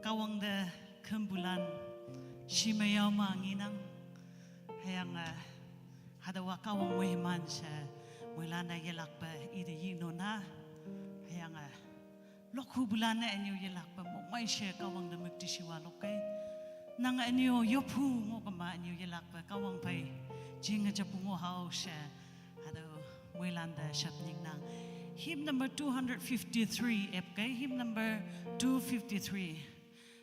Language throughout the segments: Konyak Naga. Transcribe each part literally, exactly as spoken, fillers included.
Kahwang te khümbulan shime yao ma nginang. Hüyange, eh, hatüowa Kahwang moiman she, moilan-e yelakpe ite yinona. Hüyange, eh, lokhupulan-e ünyu yelakpe mongmei she Kahwang te müktishiwa lokkei. Nang ünyu yophu ngoh kema ünyu yelakpe Kahwang phei jinge japu ngoh hao she, hatüo moilan te shapnyinnang. Hymn number two hundred fifty-three epkei, hymn number two fifty-three.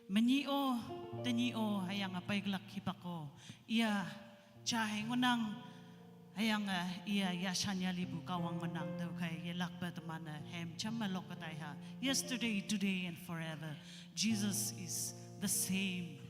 Menyih-o, tenyih-o, hüyange peiklak hipak-o, iya ja hei ngohnang, hüyange iya yashan yalipu Kahwang ngohnang, tüokhei yelakpe teman-e hem jamme lokke tai ha. Yesterday, today, and forever, Jesus is the same.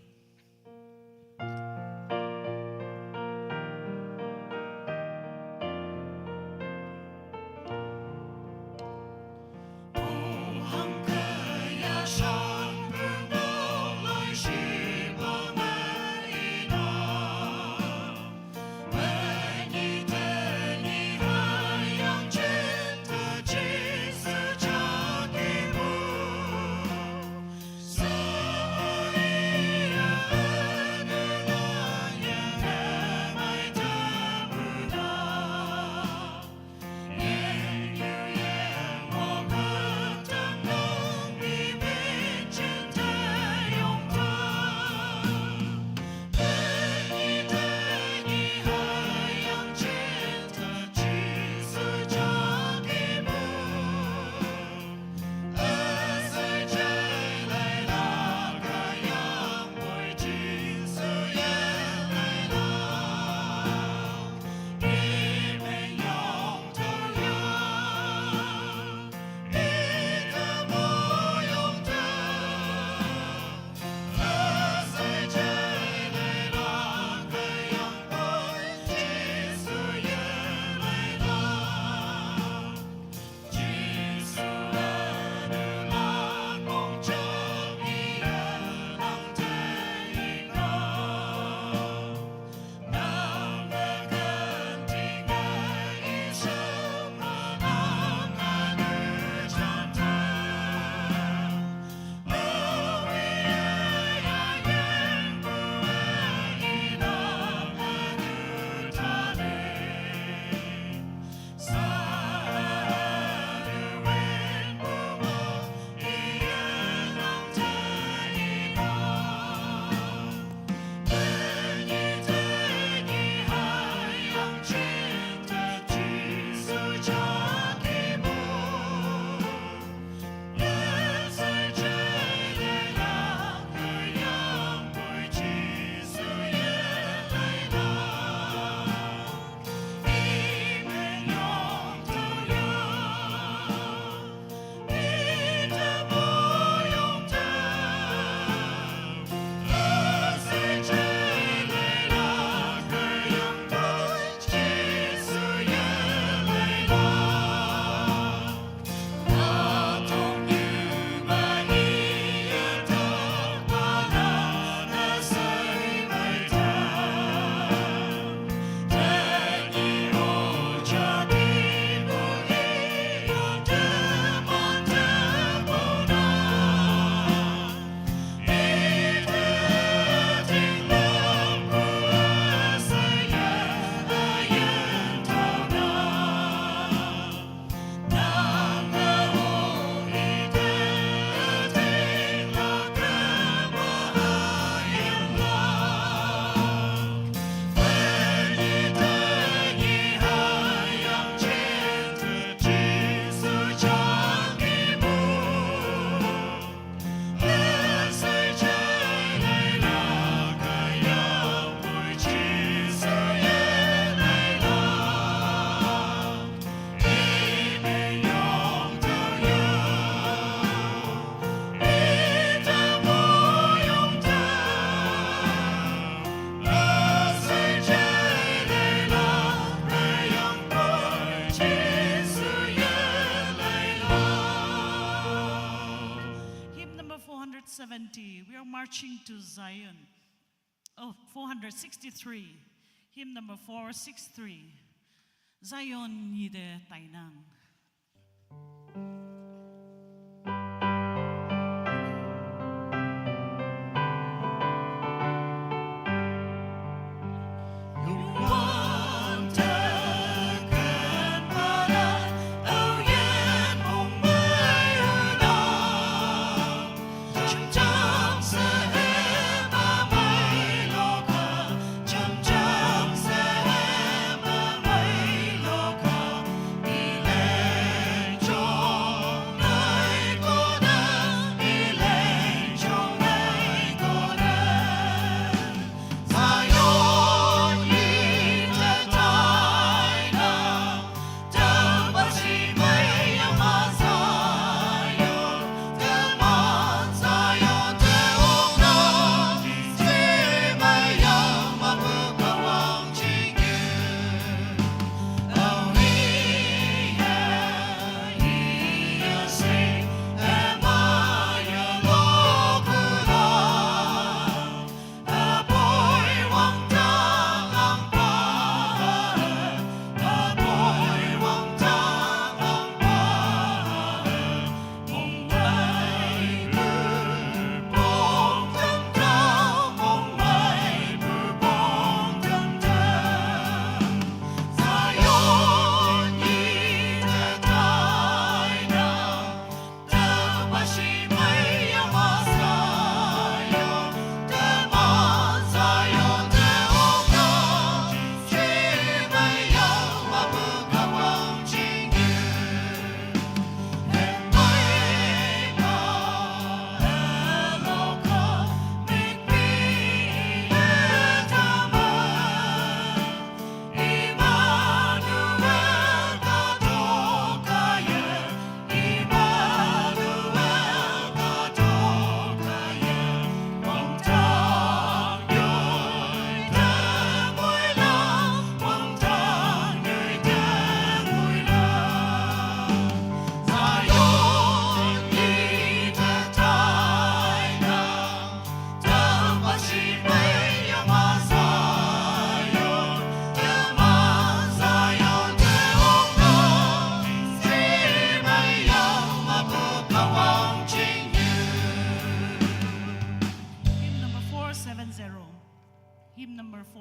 Hymn number four hundred seventy. We are marching to Zion. Oh, four hundred sixty-three. Hymn number four six three. Zion nyih te tainang.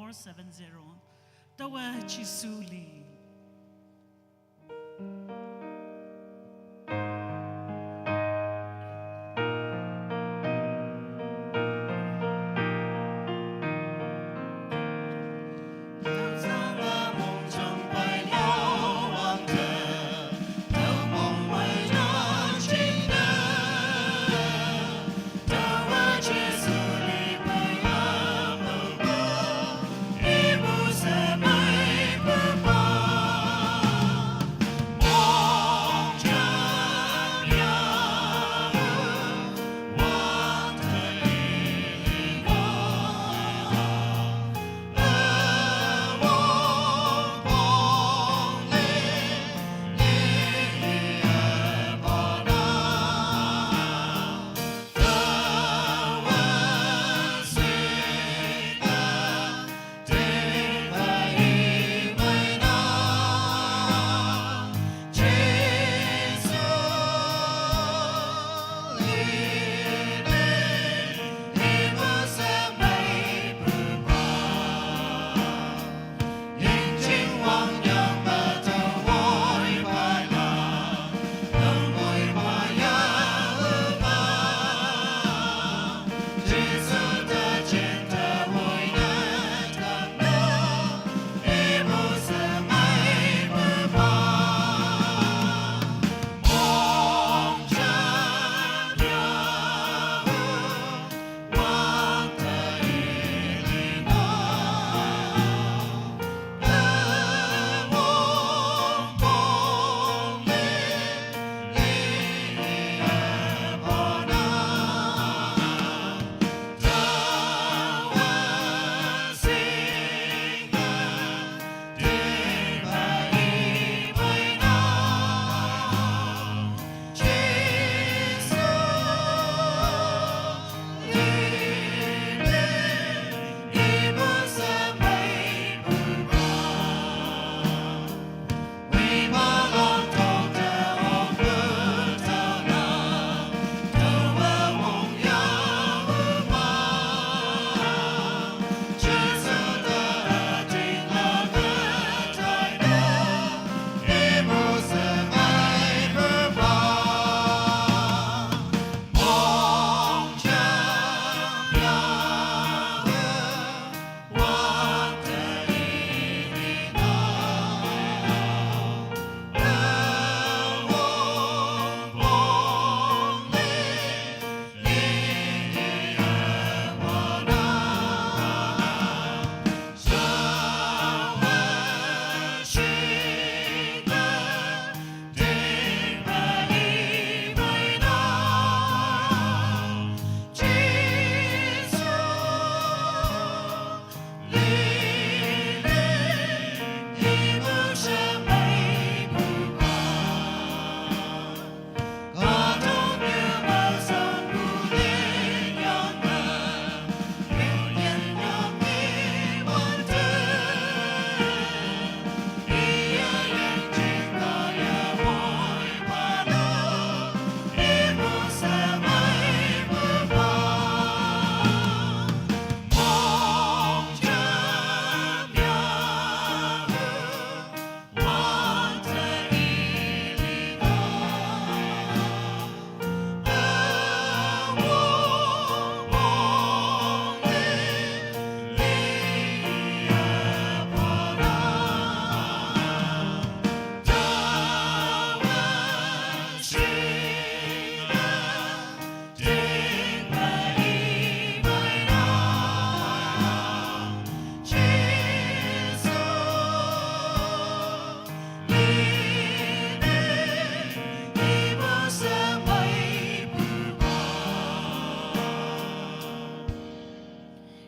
four seven zero. Tawa Jisu li.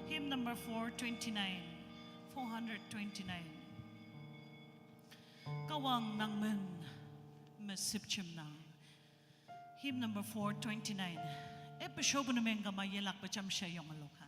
Hymn number four twenty-nine, four hundred twenty-nine. Kahwang nang mün mesüpchimnang. Hymn number four twenty-nine. Episode number kama yelak pacham sha yong aloka.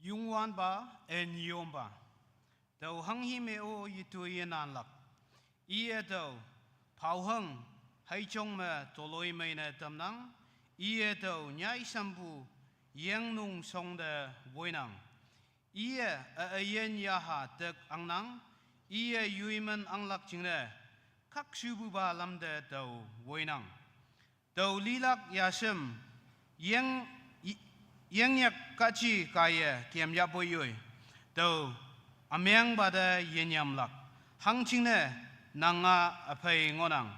Youngwanpa, eh, nyiyompa. Tüo hanghi me-o yetoi yenanlak. Iye tüo, phaohang, heichong me toloimei ne tamnang. Iye tüo, nyai sampu, yengnung shongte woinang. Iye, a, üyin yaha tek angnang. Iye yuiman anglak jingne, khakshupupa lamte tüo woinang. Tüo lilak yashem, yeng, y-, yengyak kachi kaiye kem yapoi yoi. Tüo, ümengpa te yenyamlak. Hangjingne, nanga üphei ngohnang.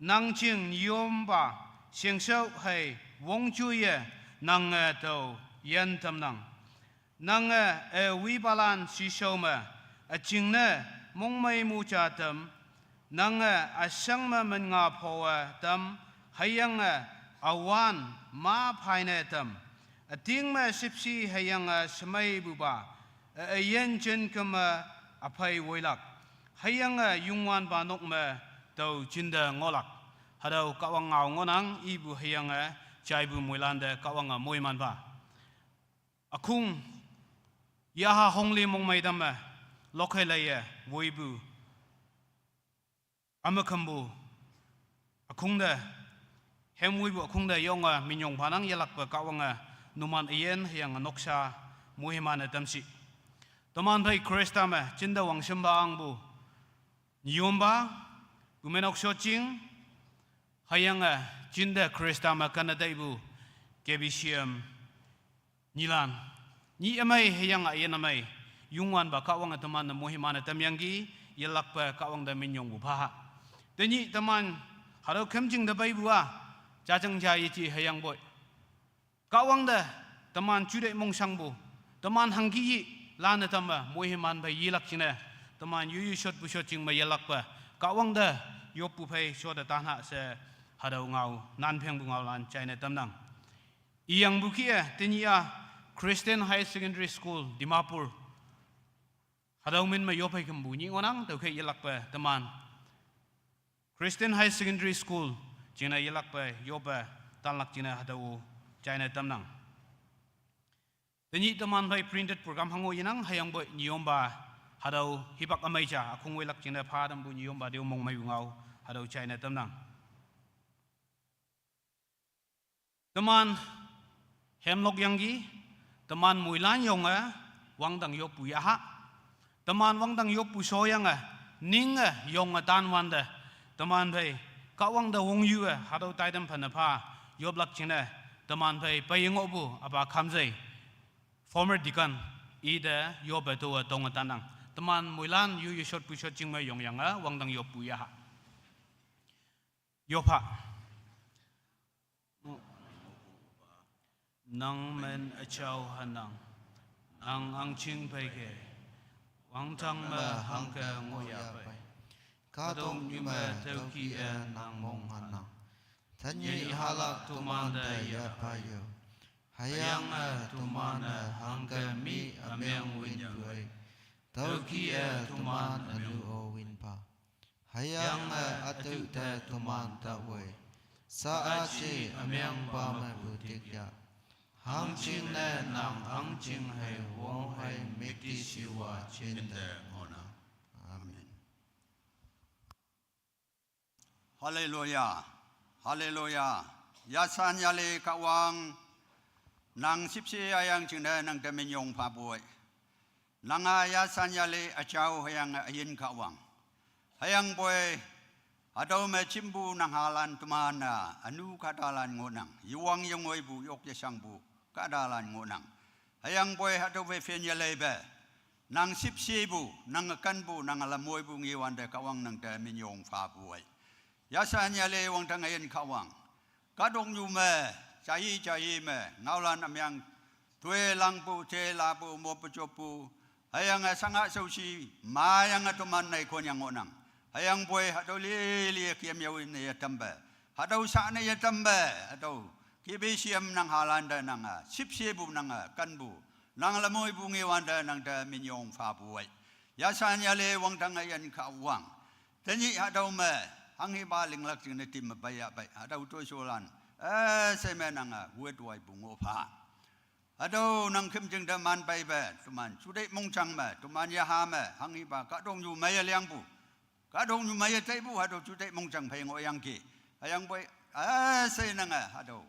Nang jing nyiyompa, shingshao hei, wongjuiye, nange tüo, yin tamnang. Nange, eh, wipalan shishao me, üjingne, mongmei muja tam, nange, üshang me men nga phowe tam, hüyange, awan, ma phaine tam, üting me shipshi hüyange, shemeipupa, eh, eh, yin jin keme, üphei woilak, hüyange, Youngwanpa nok me, tüo jinte ngohlak, hatüo Kahwang ngao ngohnang, ipu hüyange, jaipu moilante Kahwange moimanpa. Ükhung, yaha hongli mongmei tamme, lokhei laiye, woipu. Ümekümpu, ükhungte, hem woipu ükhungte yonge minyong phanang yelakpe Kahwange, numan üyin hüyange noksha, mohimane tamshi. Teman phei Khrista me, jinte wangshimpa angpu. Nyiyompa, pumenok shotjing, hüyange, jinte Khrista me kane taipu, K B C M, nyilan. Nyi ümei hüyange üyin ümei, Youngwanpa Kahwange teman-e mohimane tamyangki, yelakpe Kahwang te minyongpu phaha. Tenyih teman, hatüo khümjing te peipu-a, jajang ja yeji hüyangpoi. Kahwang te, teman jute mongshangpu, teman hangki yi, lane tamme, moiman phei yelak jingne, teman yuyu shotpu shotjing me yelakpe, Kahwang te, yoppu phei shotte tanha she, hatüo ngao, nanphengpu ngaolan jaine tamnang. Iyangpu kih-e, tenyih-a, Christian Higher Secondary School, Dimapur. Hatüo min me yophei kümpu nyih ngohnang, tüokhei yelakpe teman Christian Higher Secondary School jingne yelakpe yoppe tanlak jingne hatüo jaine tamnang. Tenyih teman phei printed program hango yenang, hüyangpoi nyiyompa hatüo hipak ümei ja, ükhung woilak jingne pha tampu nyiyompa tüo mongmeipu ngao, hatüo jaine tamnang. Teman hemlok yangki, teman moilan yonge, wangdang yoppu yaha. Teman wangdang yoppu shoyange, ninge yonge tanwante. Teman phei, Kahwang te wongyue, hatüo taitam phane pha, yoplak jingne, teman phei, peiye ngohpu, üpa Khamjei. Former deacon, ite yoppe towe tonge tannang. Teman moilan yuyu shotpu shotjing me yongyange, wangdang yoppu yaha. Yopha. Nang men üjao hanang. Nang ahngching peikei. Wangdang me hangke ngohyapei. Kahtoknyu me tüokih-e nang mong hanang. Tenyih hahlak tomante yapha yo. Hüyange toman-e hangke mi ümeng win pei. Tüokih-e toman ünu-o win pha. Hüyange ütüo te toman tawoi. Sa aji ümengpa mepu tik ya. Hangjingne nang ahngching hei wong hei müktishiwa jinte ngohnang. Amen. Haleluya. Haleluya. Yashan yale Kahwang, nang shüpshe üyang jingne nang te minyong phapoi. Nanga yashan yale üjao hüyange üyin Kahwang. Hüyangpoi, hatüo me jimpu nang halan teman-a, ünu kahtalan ngohnang, yewang yengoipu yok yeshangpu kahtalan ngohnang. Hüyangpoi hatüo phei phen yeleipe, nang shüpshepu, nang ükanpu, nang ülamoipu ngewante Kahwang nang te minyong phapoi. Yashan yale wangdang üyin Kahwang. Kahtoknyu me, jai jai me, ngaolan ümeng, toi langpu, je lapu, mopu joppu, hüyange shanga shaoshi, mayange toman neikonnyang ngohnang. Hüyangpoi hatüo lili kem yao ne yetampe. Hatüo sha ne yetampe, hatüo K B C M nang halante nange, shüpshepu nange, ükanpu, nang ülamoipu ngewante nang te minyong phapoi. Yashan yale wangdang üyin Kahwang. Tenyih hatüo me, hanghipa linglak jingne tim me peiyapei, hatüo toisholan. Eh, she me nange, wetwaipu ngoh pha. Hatüo nang khümjing te man peipe, teman, juteih mongjang me, teman yaha me, hanghipa, kahtoknyu meiye lingpu. Kahtoknyu meiye teipu, hatüo juteih mongjang phei ngohyangki. Hüyangpoi, üshei nange, hatüo.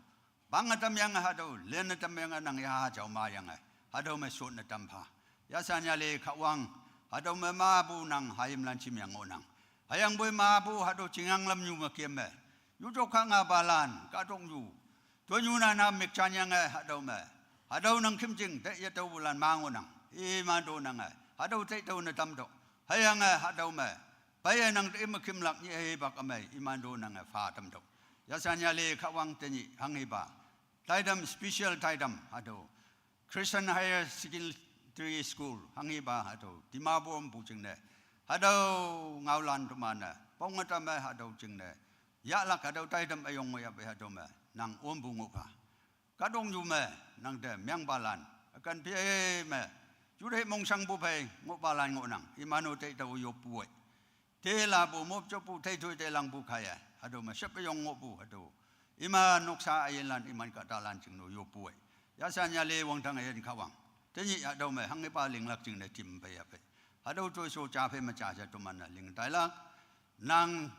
Pange tamyange hatüo, lenne tamyange nang yaha jao mayange. Hatüo me shotne tam pha. Yasan yale Kahwang, hatüo me mapu nang hayimlan jimyang ngohnang. Hüyangpoi mapu hatüo jingyang lamnyu me kemme. Yujok khangapalan, kahtoknyu. Toinyu nana mikjanyange hatüo me. Hatüo nang khümjing, te yetüopulan ma ngohnang. Iman to nange. Hatüo teitüo ne tamtok. Hüyange hatüo me. Peiye nang te ime khümlak nyi hipak ümei. Iman to nange pha tamtok. Yasan yale Kahwang tenyih hanghipa. Taitam special taitam hatüo. Christian Higher Secondary School, hanghipa hatüo, Dimapur pu jingne. Hatüo ngaolan teman-e, pong tamme hatüo jingne. Yahlak hatüo taitam üyong ngoh yahpei hatüo me, nang ompu ngohpha. Kahtoknyu me, nang te mengpalan, ükan phe me, juteih mongshangpu phei, ngohpalan ngohnang, iman-o teitüo yoppu ei. Telapu mopjoppu teitoi telangpu kaiye. Hatüo me shepe yong ngohpu hatüo. Iman noksa üyinlan iman kahtalan jingno yoppu ei. Yasan yale wangdang üyin Kahwang. Tenyih hatüo me hanghipa linglak jingne tim pei yahpei. Hatüo toisho ja phei me ja ja teman-e ling tailak. Nang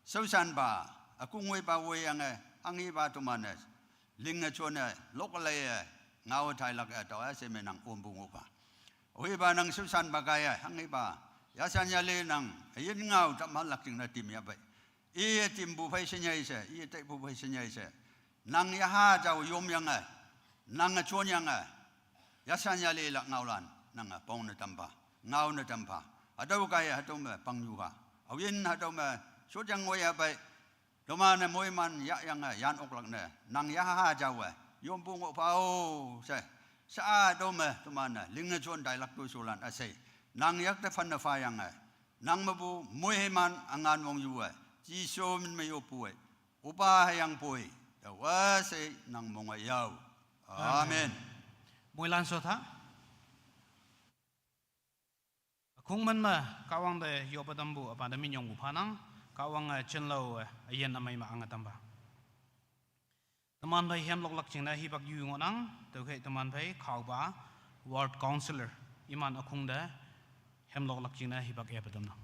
shaoshanpa, ükongwoipa woiyange, hanghipa teman-e. Linge jone, lokleiye, ngao tailak-e tao üshei me nang ompu ngohpha. Ohipa nang shaoshanpa kaiye, hanghipa. Yasan yale nang, üyin ngao tamhalak jingne tim yahpei. Iye timpu phei shenyei she, iye teipu phei shenyei she. Nang yaha jao yomyange, nange jonyange. Yasan yalelak ngaolan, nange pongne tampha, ngaone tampha. Hatüo kaiye hatüo me pangnyuha. Aoyin hatüo me, shotjang ngoh yahpei. Teman-e moiman yahyange yan oklak ne, nang yaha jaowe, yompu ngohpha-o, she. Sha-a tome, teman-e, linge jon tailak toisholan üshei. Nang yakte phanne phayange, nang mepu moiman üngan wongyuwe, Jesu min me yoppu ei. Opa hüyangpoi, taowe she nang monge yao. Amen. Amen. Moilan shotha. Ükhong men me Kahwang te yoppe tampu üpa te minyongpu phanang, Kahwange jinlao-e üyin ümei me ange tampha. Teman phei hemloklak jingne hipak yu ngohnang, tüokhei teman phei khaopa ward councillor, iman ükhong te hemloklak jingne hipak epe tamnang.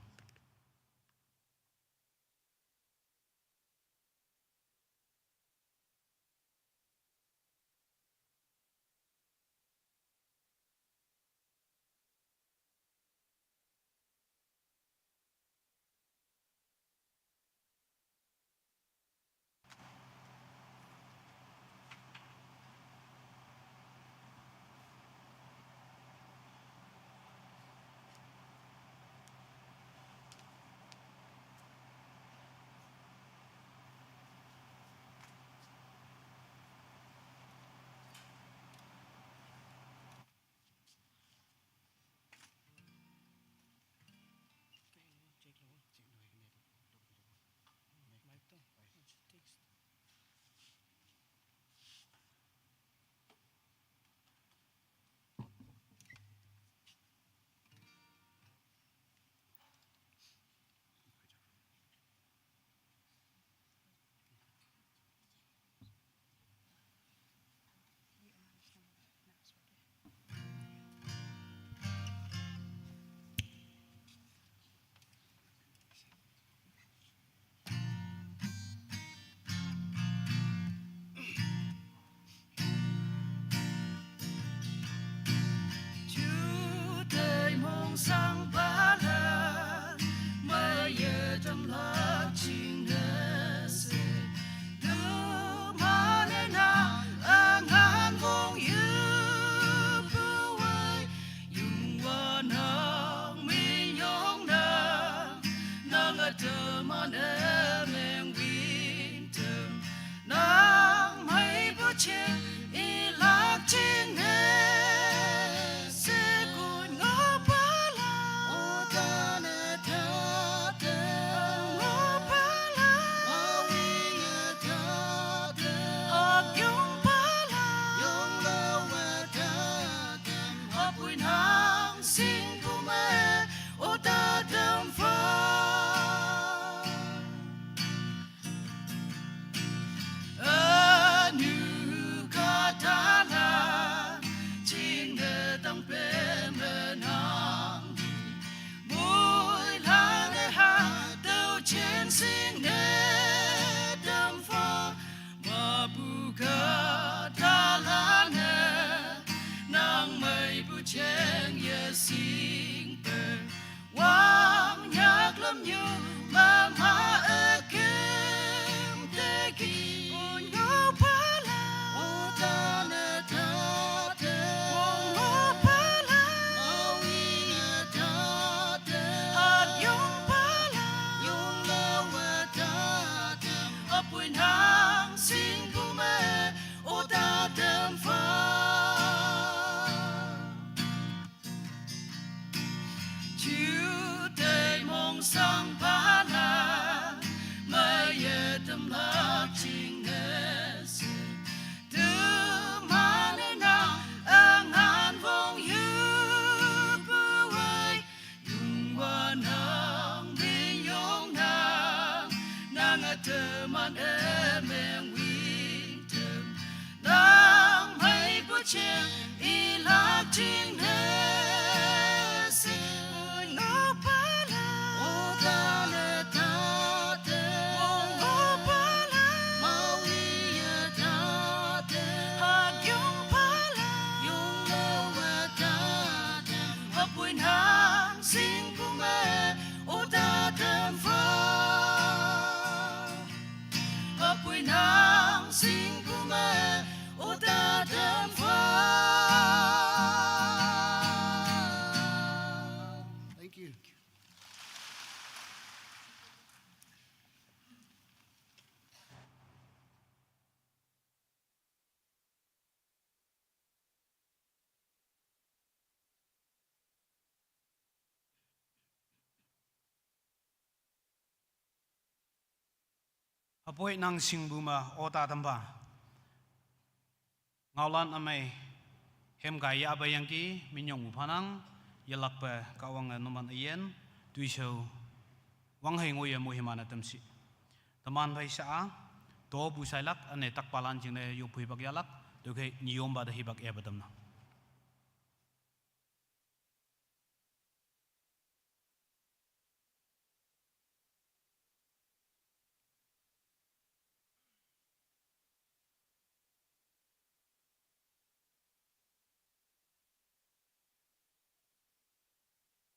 Juteih mongsangpalan, meiye tamlak jingne she. Teman-e nang üngan wongyupu ei, Youngwanpa nang minyong nang, nange teman-e mengwin tem. Nang meipu jing ilak jingne, sekon ngohpalan. Otane tate ngohpalan. Mawiye tate. Okyongpalan. Yonglaowe tate. Apoi nang shingpu me, ota tampha. Ünu kahtalan, Sangpala, maya tamlak chingnese, tumane nang angan vong yu puai, yung wanang bin yung nang, nang ataman emeng wing tem, nang mai pucheng ilak chingnese. Thank you. Hapoi nang singbu ma ota tampa. Ngaolan amei hem kai ya apa yang ki minyong mu phanang, yalak pe Kahwang numan ayen, tuisho wang hei ngoye mo himana tamsi. Teman phei sa a, to bu sailak, ane takpalan jingne yo phui bak yalak, to ke niyom ba da hibak e ba tamna.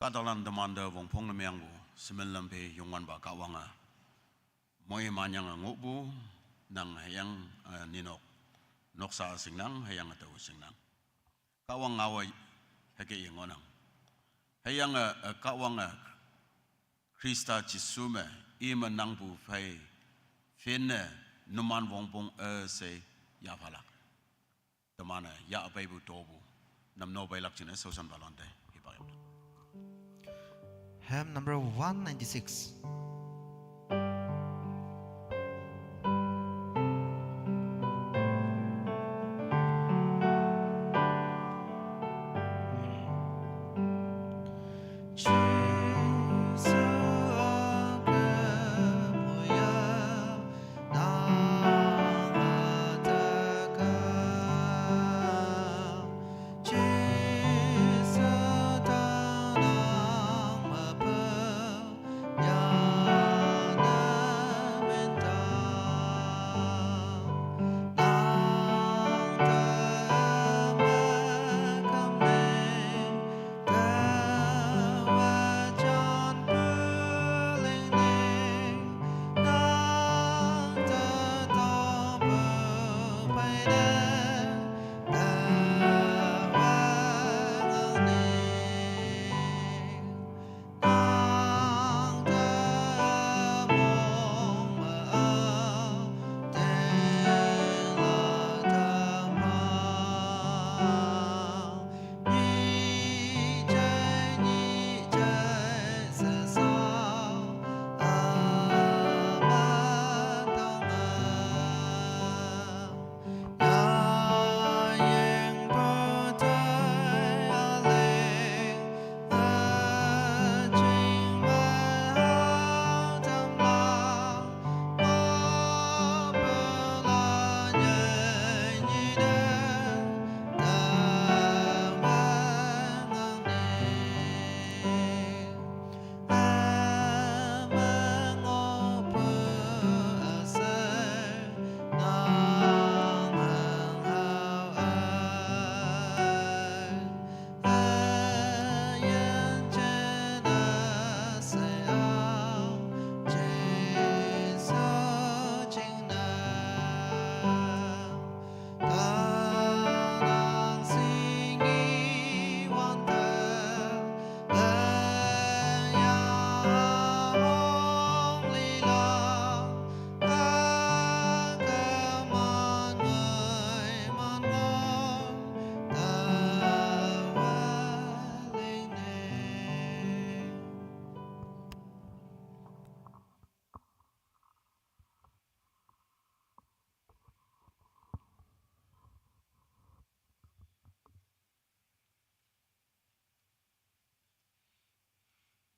Katalan teman de wongpong ne meang bu, semen lampe yongwan ba Kahwang a. Moi manyang a ngok bu, nang heyang, eh, ninok, noksa singnang, heyang atau singnang. Kahwang ngawa heke ye ngonang. Heyang, eh, eh, Kahwang, eh, Krista Jisu me, i me nang bu phei, fin ne, numan wongpong, eh, se, ya phalak. Temane, ya apai bu to bu. Nam no pai lak chine, sosan balon te, hipak yam. Hymn number one ninety-six.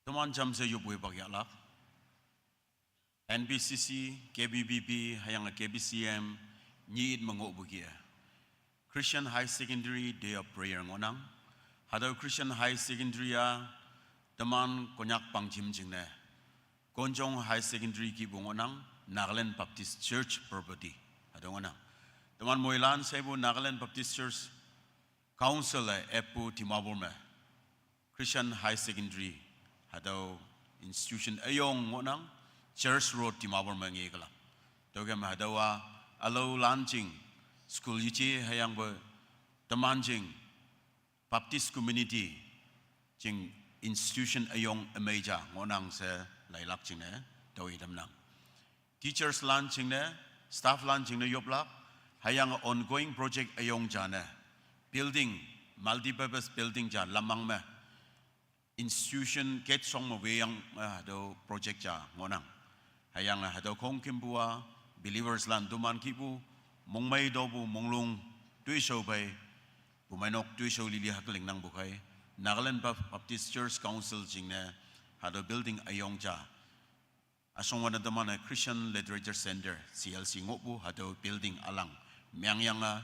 Teman jamshe yop wei bak yahlak. N B C C, K B B B, hüyange K B C M, nyit me ngohpu kih-e Christian High Secondary Day of Prayer ngohnang. Hatüo Christian High Secondary-a teman Konyak pangjim jingne Konjong High Secondary kihpu ngohnang, Nagaland Baptist Church property. Hatüo ngohnang. Teman moilan shepu Nagaland Baptist Church Council-e eppu Dimapur me Christian High Secondary hatüo institution üyong ngohnang, Church Road Dimapur me ngekelak. Tüokem hatüowa ülaolan jing school yeje hüyangpoi teman jing Baptist community jing institution üyong ümei ja ngohnang she leilak jingne tüo itamnang. Teachers lan jingne, staff lan jingne yoplak, hüyange ongoing project üyong ja ne, building, multipurpose building ja lamang me institution gate shong me weyang, eh, hatüo project ja ngohnang. Hüyange hatüo khongkümpu-a believers lan teman kihpu mongmei topu monglung toishao phei, pumeinok toishao lili hak lingnangpu khei, Nagaland Bap-, Baptist Church Council jingne hatüo building üyong ja üshongwante teman-e Christian Literature Center, C L C ngohpu hatüo building ülang mengyange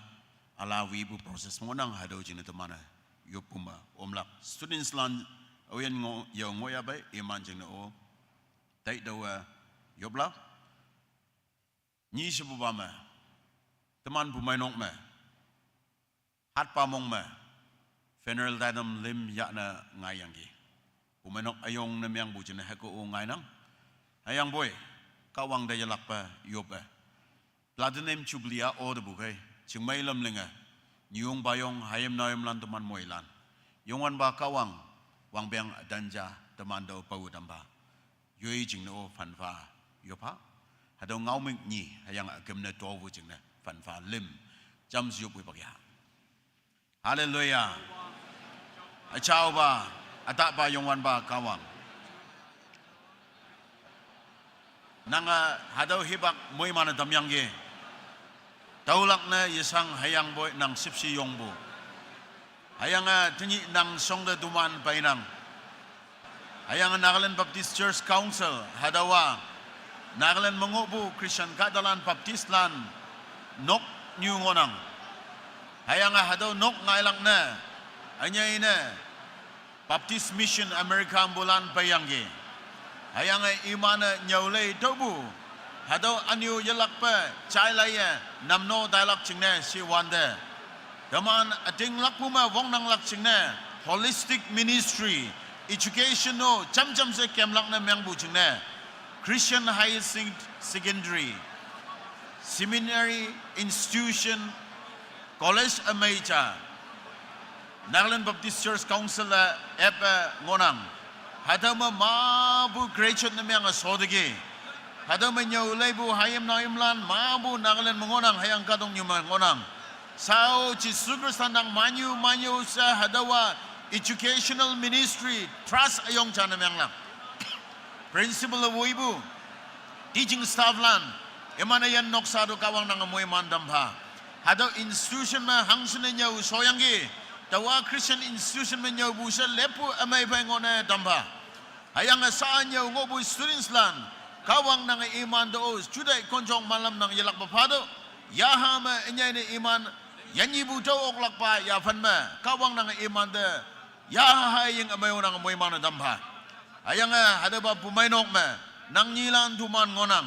üla wipu process ngohnang. Hatüo jingne teman-e yoppu me omlak. Students lan aoyin ngoh, yao ngohyapei iman jingne-o taitüowe yoplak. Nyi shepupa me, teman pumeinok me hatpa mong me funeral taitam lüm yahne ngaiyangki. Pumeinok üyong ne mengpu jingne hüke-o ngainang. Hüyangpoi Kahwang te yelakpe yoppe Platinum Jubilee-a otepu khei, chingmei lam linge, nyuyong payong hayim naoyimlan teman moilan, Youngwanpa Kahwang wangpeng ütan ja teman tao pao tampha, yoi jingne-o phanpha yoppha. Hatüo ngaomük nyi hüyange üküm ne topu jingne phanpha lüm jamshe yop wei bak ya. Hallelujah. Üjaopa, ütahpa Youngwanpa Kahwang, nange hatüo hipak moiman-e tamyangki. Tüolak ne yeshang hüyangpoi nang shüpshe yongpu, hüyange tenyih nang shongte toman peinang. Hüyange Nagaland Baptist Church Council hatüowa Nagaland me ngohpu Christian kahtalan Baptist lan noknyu ngohnang. Hüyange hatüo nok ngailak ne ünyei ne Baptist Mission America mepulan peiyangki. Hüyange iman-e nyüolei tüopu hatüo ünyu yelakpe jailaiye namno tailak jingne shiwante, teman ütinglakpu me wongnanglak jingne holistic ministry, education-o jamjam she kemlak ne mengpu jingne Christian High Sec-, Secondary, Seminary, Institution, College ümei ja Nagaland Baptist Church Council-e appe ngohnang. Hatüo me mapu graduate ne menge shoteki. Hatüo me nyüo leipu hayim naoyimlan mapu Nagaland me ngohnang, hüyange kahtoknyu me ngohnang. Sao Jesu Khrista nang manyu manyu she hatüowa educational ministry trust üyong ja ne menglak. Principal woipu, teaching staff lan, iman-e yan noksa to Kahwang nange moiman tampha. Hatüo institution me hangshin ne nyüo shoyangki, taowa Christian institution me nyüopu she leppu ümei phei ngohne tampha. Hüyange sha nyüo ngohpu students lan, Kahwang nange iman to-o juteih konjong malam nang yelakpe phatüoh, yaha me ünyei ne iman yannyipu tüo oklakpa yaphan me Kahwang nange imante yaha haying ümei-o nange moiman-e tampha. Hüyange hatüopa pumeinok me nang nyilan toman ngohnang.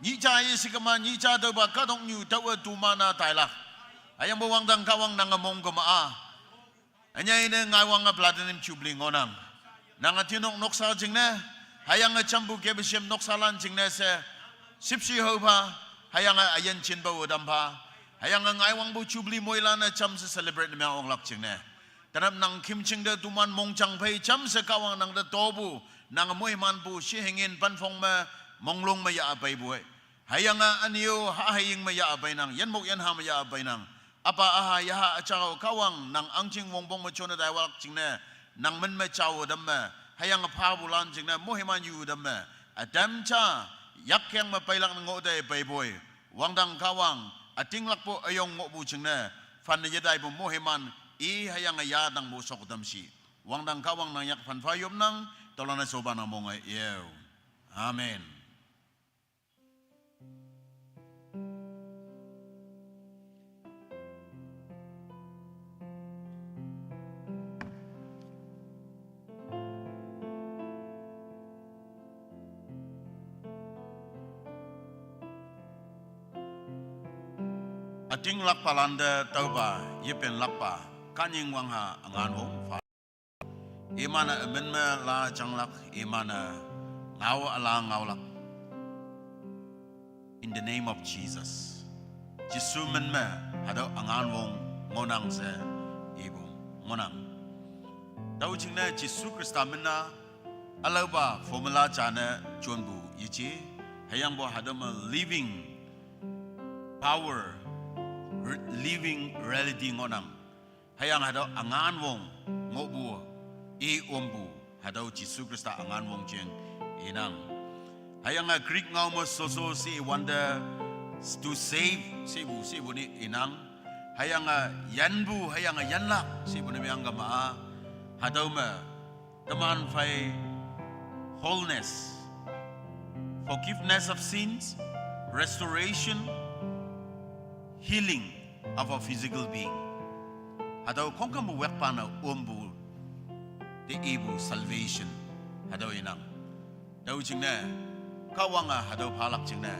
Nyih ja yeshikema, nyih ja tüopa kahtoknyu tüowe toman-a tailak. Hüyangpoi wangdang Kahwang nange mongkema-a ünyei ne ngaiwange Platinum Jubilee ngohnang. Nange tinok noksa jingne, hüyange jampu kebeshem noksalan jingne she shüpshe haopha, hüyange üyin jinpawe tampha, hüyange ngaiwangpu Jubilee moilan-e jamshe celebrate ne meng oklak jingne, tenap nang khümjing te toman mongjang phei jamshe Kahwang nangte topu, nange moimanpu shihingin panphong me, monglong me yah peipu-e. Hüyange ünyu ha haying me yah peinang, yinmok yinha me yah peinang. Apa aha yaha üjao Kahwang nang ahngjing wongpong me jone taiwalak jingne, nang min me jao tamme, hüyange phapulan jingne moiman yu tamme, ütam ja yakyang me peilak ne ngoh te peipoi. Wangdang Kahwang ütinglakpu üyong ngohpu jingne, phanne yetaipu moiman i hüyange yatangpu shok tamshi. Wangdang Kahwang nang yak phanpha yopnang, tüolan-e shoba nang monge yeo. Amen. Ütinglakpalan te tüopa, yepenlakpa, kanying wangha üngan wong pha. Iman-e ümin me la janglak, iman-e ngao üla ngaolak. In the name of Jesus. Jesu min me, hatüo üngan wong ngohnang she, ipu ngohnang. Tüo jingne Jesu Khrista min-a, ülaopa formula jane jonpu yeje, hüyangpoi hatüo me living power, re-, living reality ngohnang. Hüyange hatüo üngan wong ngohpu, i ompu, hatüo Jesu Khrista üngan wong jeng inang. Hüyange Greek ngao me sozo she iwante to save, shepu, shepu ne inang. Hüyange yanpu, hüyange yanlak, shepu ne meang kema-a. Hatüo me teman phei wholeness, forgiveness of sins, restoration, healing of a physical being. Hatüo khongkümpu wekpa ne ompu te ipu salvation. Hatüo inang. Tüo jingne, Kahwange hatüo phalak jingne,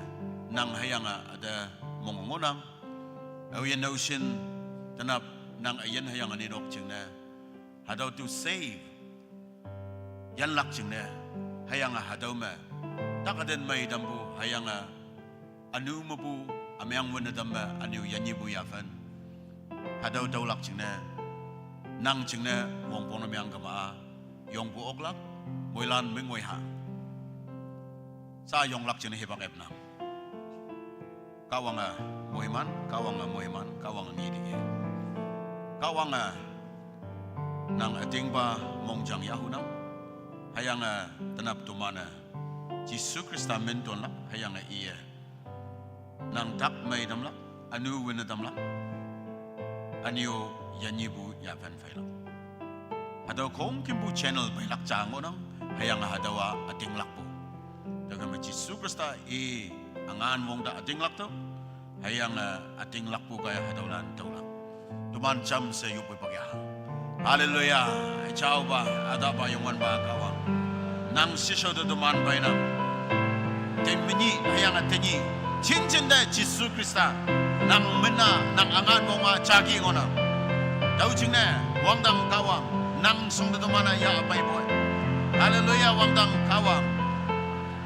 nang hüyange üte mong ngohnang. Aoyin aoshin, tenap nang üyin hüyange ninok jingne, hatüo to save yanlak jingne, hüyange hatüo me, tak üten mei tampu, hüyange ünu mepu, ümeang wünne tam me, ünu yanyipu yaphen. Hatüo tüolak jingne, nang jingne wongpong ne meang kema-a, yongpu oklak, moilan mengoi ha. Sha yonglak jingne hipak epnang. Kahwange moiman, Kahwange moiman, Kahwange ngitike. Kahwange nang ütingpa mongjang yahunang, hüyange tenap toman-e Jesu Khrista min tonlak, hüyange iye nang tak mei tamlak, ünu wünne tamlak, ünu yanyipu yaphen pheilak. Hatüo khongkümpu channel peilak ja ngohnang, hüyange hatüowa ütinglakpu. Tüokhei me Jesu Khrista i üngan wong te ütinglak tüoh, hüyange ütinglakpu kaiye hatüolan tüolak. Toman jamshe yoppu pak ya. Hallelujah. Üjaopa, ütahpa, Youngwanpa Kahwang, nang shishao te toman peinang. Temenyih hüyange tenyih, jinjinte Jesu Khrista, nang min-a, nang üngan wong-a jagi ngohnang. Tüo jingne, wangdang Kahwang, nang shong te toman-e yah peipoi. Hallelujah, wangdang Kahwang.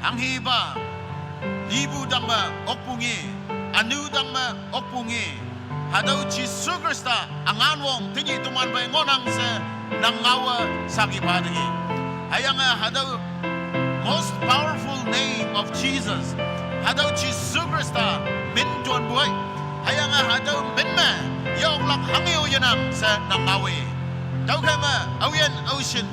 Hanghipa, lipu tangme okpu ngi, ünu tangme okpu ngi, hatüo Jesu Khrista üngan wong tenyih toman phei ngohnang she, nang ngaowe saki pha teki. Hüyange hatüo most powerful name of Jesus, hatüo Jesu Khrista min tonpu-i, hüyange hatüo min me, yeoklak hanghe-o yenang she nang ngaowe. Tüokhei me, aoyin aoshin,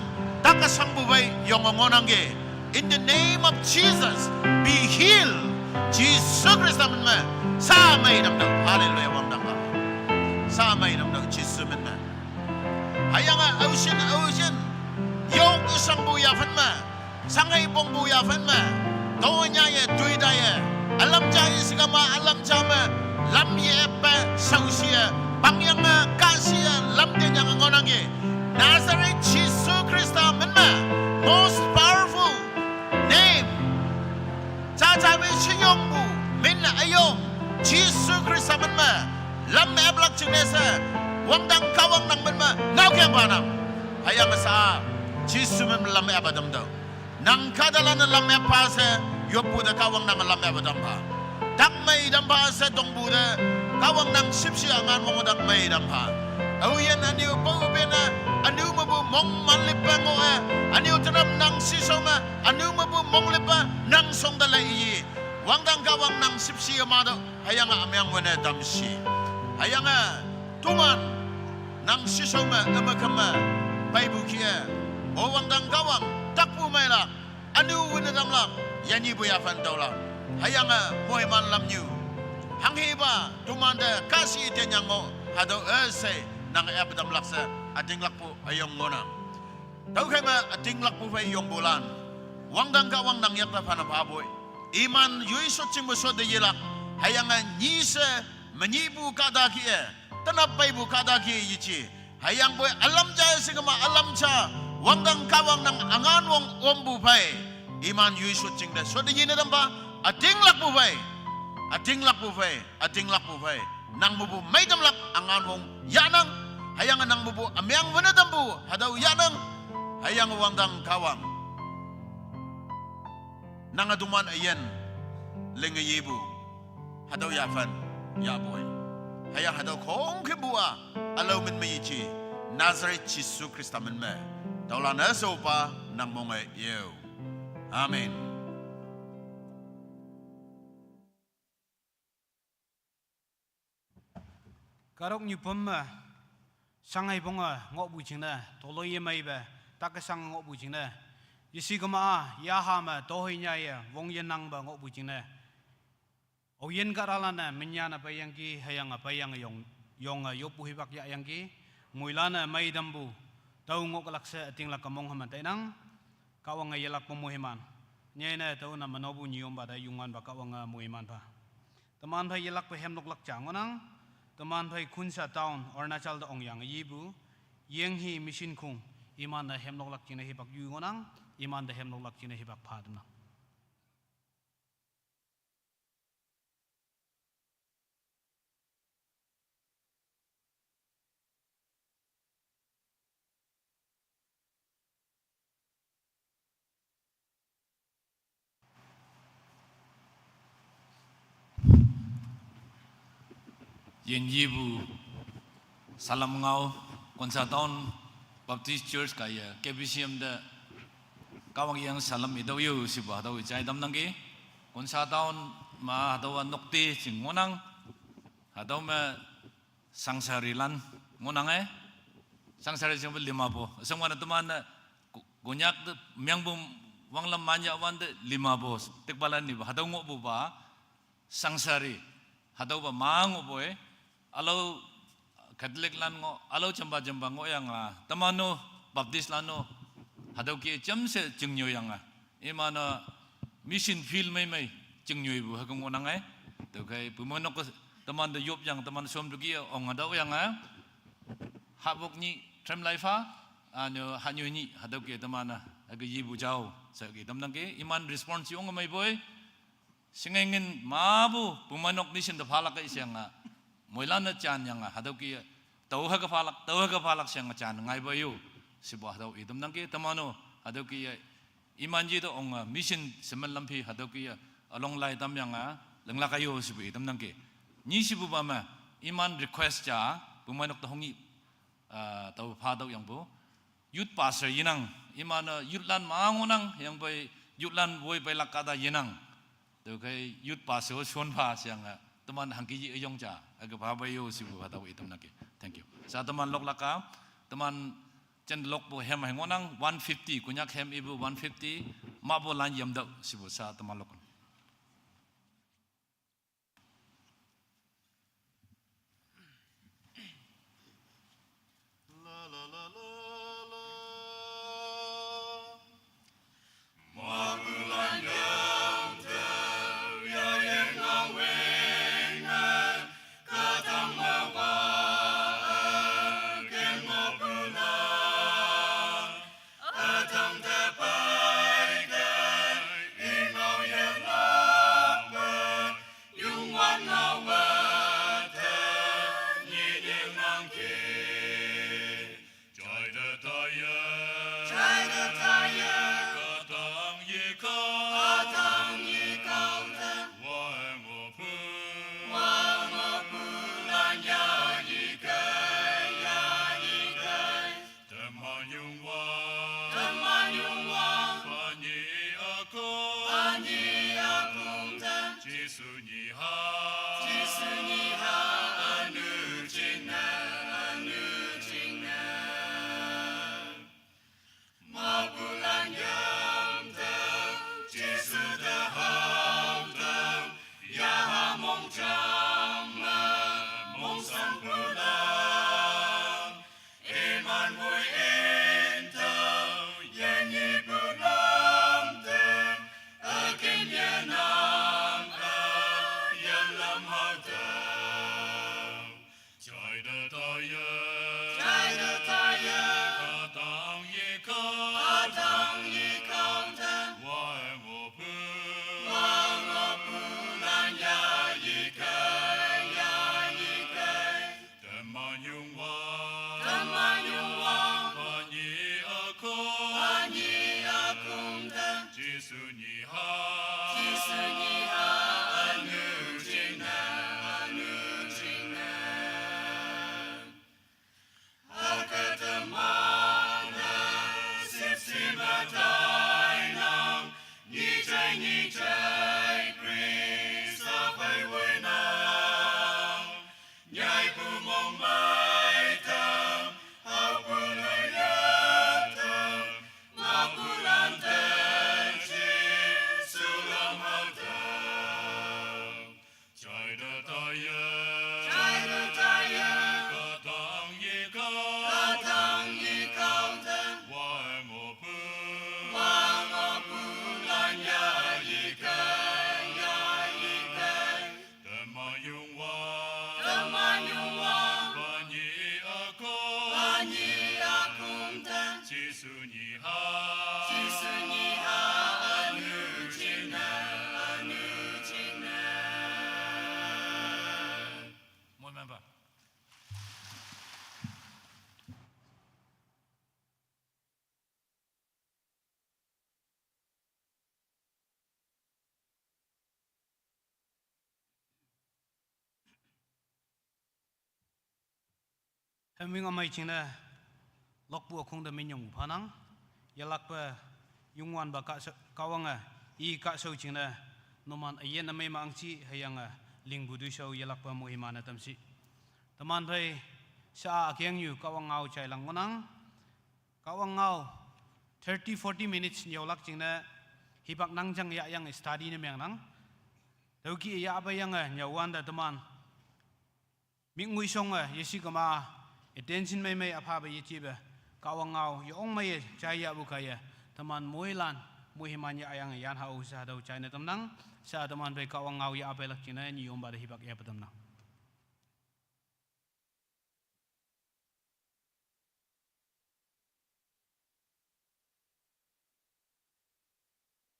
tak üshangpu phei yonge ngohnangki. In the name of Jesus, be healed. Jesu Khrista min me, sha mei tamtüoh. Hallelujah, wangdang Kahwang. Sha mei tamtüoh Jesu min me. Hüyange aoshin aoshin, yok üshangpu yaphen me, shanghei pongpu yaphen me, tüo nyaye, toi taiye, ülam ja ye shikama, ülam ja me, lam ye-eppe, shaoshi-e, pangyange, kahshi-e, lam tenyange ngohnangki. Nazareth Jesu Khrista min me, most powerful name. Jaja me sheyongpu, min üyong, Jesu Khrista min me, lam eplak jingne she, wangdang Kahwang nang min me, ngaokeng phanang. Hüyange sha, Jesu min me lam epa tamtüoh. Nang kahtalan-e lam eppa she, yoppu te Kahwang nange lam epa tampha. Tak mei tampha she tongpu te, Kahwang nang shüpshe üngan wong tak mei tampha. Aoyin ünu pao pene, ünu mepu mong manlippa ngoh-e, ünu tenap nang shishao me, ünu mepu monglippa nang shong te lei yi. Wangdang Kahwang nang shüpshe yema tüoh, hüyange ümeang wünne tamshi. Hüyange toman nang shishao me, üme keme, peipu kih-e, o wangdang Kahwang, takpu meilak, ünu wünne tamlak, yanyipu yaphen tüolak. Hüyange moiman lamnyu, hanghipa tomante kahshi tenyang ngoh, hatüo üshei nang epe tamlak she, ütinglakpu üyong ngohnang. Tüokhei me ütinglakpu phei yongpulan. Wangdang Kahwang nang yakte phanne phaboi. Iman yoi shotjingpu shot te yelak. Hüyange nyi she menyihpu kahta kih-e, tenap peipu kahta kih-e yeji. Hüyangpoi ülam ja she kema ülam ja. Wangdang Kahwang nang üngan wong ompu phei. Iman yoi shotjing te shot te yine tampa. Ütinglakpu phei. Ütinglakpu phei. Ütinglakpu phei. Nang mepu meitamlak üngan wong yahnang. Hüyange nang mepu ümeng wene tampu. Hatüo yahnang. Hüyange Wangdang Kahwang, nange toman üyin linge yepu. Hatüo yaphan, yapoi. Hüyange hatüo khongkümpu-a ülao min me yeji. Nazareth Jesu Khrista min me. Tüolan-e shaopa nang monge yo. Amen. Kahtoknyu püm me, shanghei ponge ngohpu jingne, toloiye meipe, take shange ngohpu jingne, yeshe kema-a, yaha me, tohoi nyaiye, wong yenangpe ngohpu jingne, aoyin kahtalan-e, minyane peiyangki, hüyange peiyange yong, yonge yoppu hipak yahyangki, moilan-e meitampu, tao ngohlak she ütinglak ke mong hüman tainang, Kahwange yelakpu moiman. Nyei ne tao na menopu nyiyompa te Youngwanpa Kahwange moiman pha. Teman phei yelakpe hemnoklak ja ngohnang, teman phei Khonsa Town, Arunachal te ongyange yipu, Yenghi Mission Khong, iman-e hemnoklak jingne hipak yu ngohnang, iman te hemnoklak jingne hipak pha tamnang. Yin yipu salam ngao, Khonsa Town Baptist Church kaiye K B C M te Kahwang yang salam itüo yo shipu hatüo jai tamnangki. Khonsa Town me hatüowa nokte jing ngohnang. Hatüo me sangsarilan ngohnang-e. Sangsari jingpe limapo. Shangwan-e teman-e Ko-, Konyak te mengpu wanglam manyawante limapo. Tikpalan nipa hatüo ngohpupa sangsari. Hatüopa ma ngohpoi. Ülao Catholiclan ngoh, ülao jampa jampa ngohyanga. Teman-o Baptistlan-o hatüo kih jamshe jingnyoi yanga. Iman-o mission field mei mei jingnyoipu hüke ngohnang-e. Tüokhei pumeinok temante yopyang teman shomteki ong hatüo yange. Hahpok nyih trem lai pha, üne-o hanyo nyih hatüo kih teman-a hüke yipu jao she kih tamnangki. Iman response yong meipoi. Shingei ngin mapu pumeinok mission te phalak-e sheyange, moilan-e jan yange hatüo kih tao hüke phalak, tao hüke phalak sheyange jan ngaipa yo. Shipu hatüo itamnangki teman-o hatüo kih iman ji te ong-a mission shemen lamphi hatüo kih ülong lai tamyange linglak-a yo shipu itamnangki. Nyi shipupa me, iman request ja, pumeinok te hongnyih, ah, tao pha tüoyangpu youth pastor yenang, iman-e youthlan ma ngohnang, yangpoi youthlan woi peilak kahta yenang. Tüokhei youth pastor shon pha sheyange, teman hangke yi üyong ja hüke phape yo shipu hatüo itamnangki. Thank you. Sha teman loklak-a, teman jen lokpu hem hei ngohnang, one fifty, Konyak hem ipu one fifty, mahpulan yamtüoh shipu sha teman lok. Teman Youngwanpa nyi ükong, pa nyi ükong te, Jesu nyiha, Jesu nyiha, ünu jingne, ünu jingne. Mahpulan yamtüoh, Jesu te haotüoh, yaha mongjang me, mongshangpulan. Iman woi intüoh, Jisu nyi ha. Jisu nyi ha, anu jingne, anu jingne. Aka teman-e sipsi me tainang, nyihjai nyihjai Khrista phei woinang. Nyaipu mongmei tang, haopu loiya tang, mapulan te Jisu lam hatang. Chai da taiye. Chai da taiye. Katang yikao. Katang yikao te. Wang opu. Wang opu lan ya yike, ya yike. Teman Youngwan. Teman Youngwan. Banyi akong. Banyi akong te. Jisu nyi ha. Jisu nyi ha, anu jingne, anu jingne. Moiman pa. Heming amei jingne, lokpu ükhong te minyong phanang, yelakpe Youngwanpa kahsha-, Kahwange, i kahshao jingne, numan üyin ümei me angshi, hüyange, lingpu toishao yelakpe moiman-e tamshi. Teman phei, sha-a ükengnyu Kahwang ngao jailang ngohnang, Kahwang ngao, thirty, forty minutes nyüolak jingne, hipak nangjang yahyange study ne mengnang. Tüoki yahpeiyange nyüowante teman, mik ngui shonge, yeshi kema, attention mei mei üphape yejepe, Kahwang ngao, yong meiye, jaiyahpu kaiye, teman moilan, moiman yahyange yan hao she hatüo jaine tamnang, sha teman phei Kahwang ngao yahpeilak jingne, nyiyompa te hipak yahpe tamnang.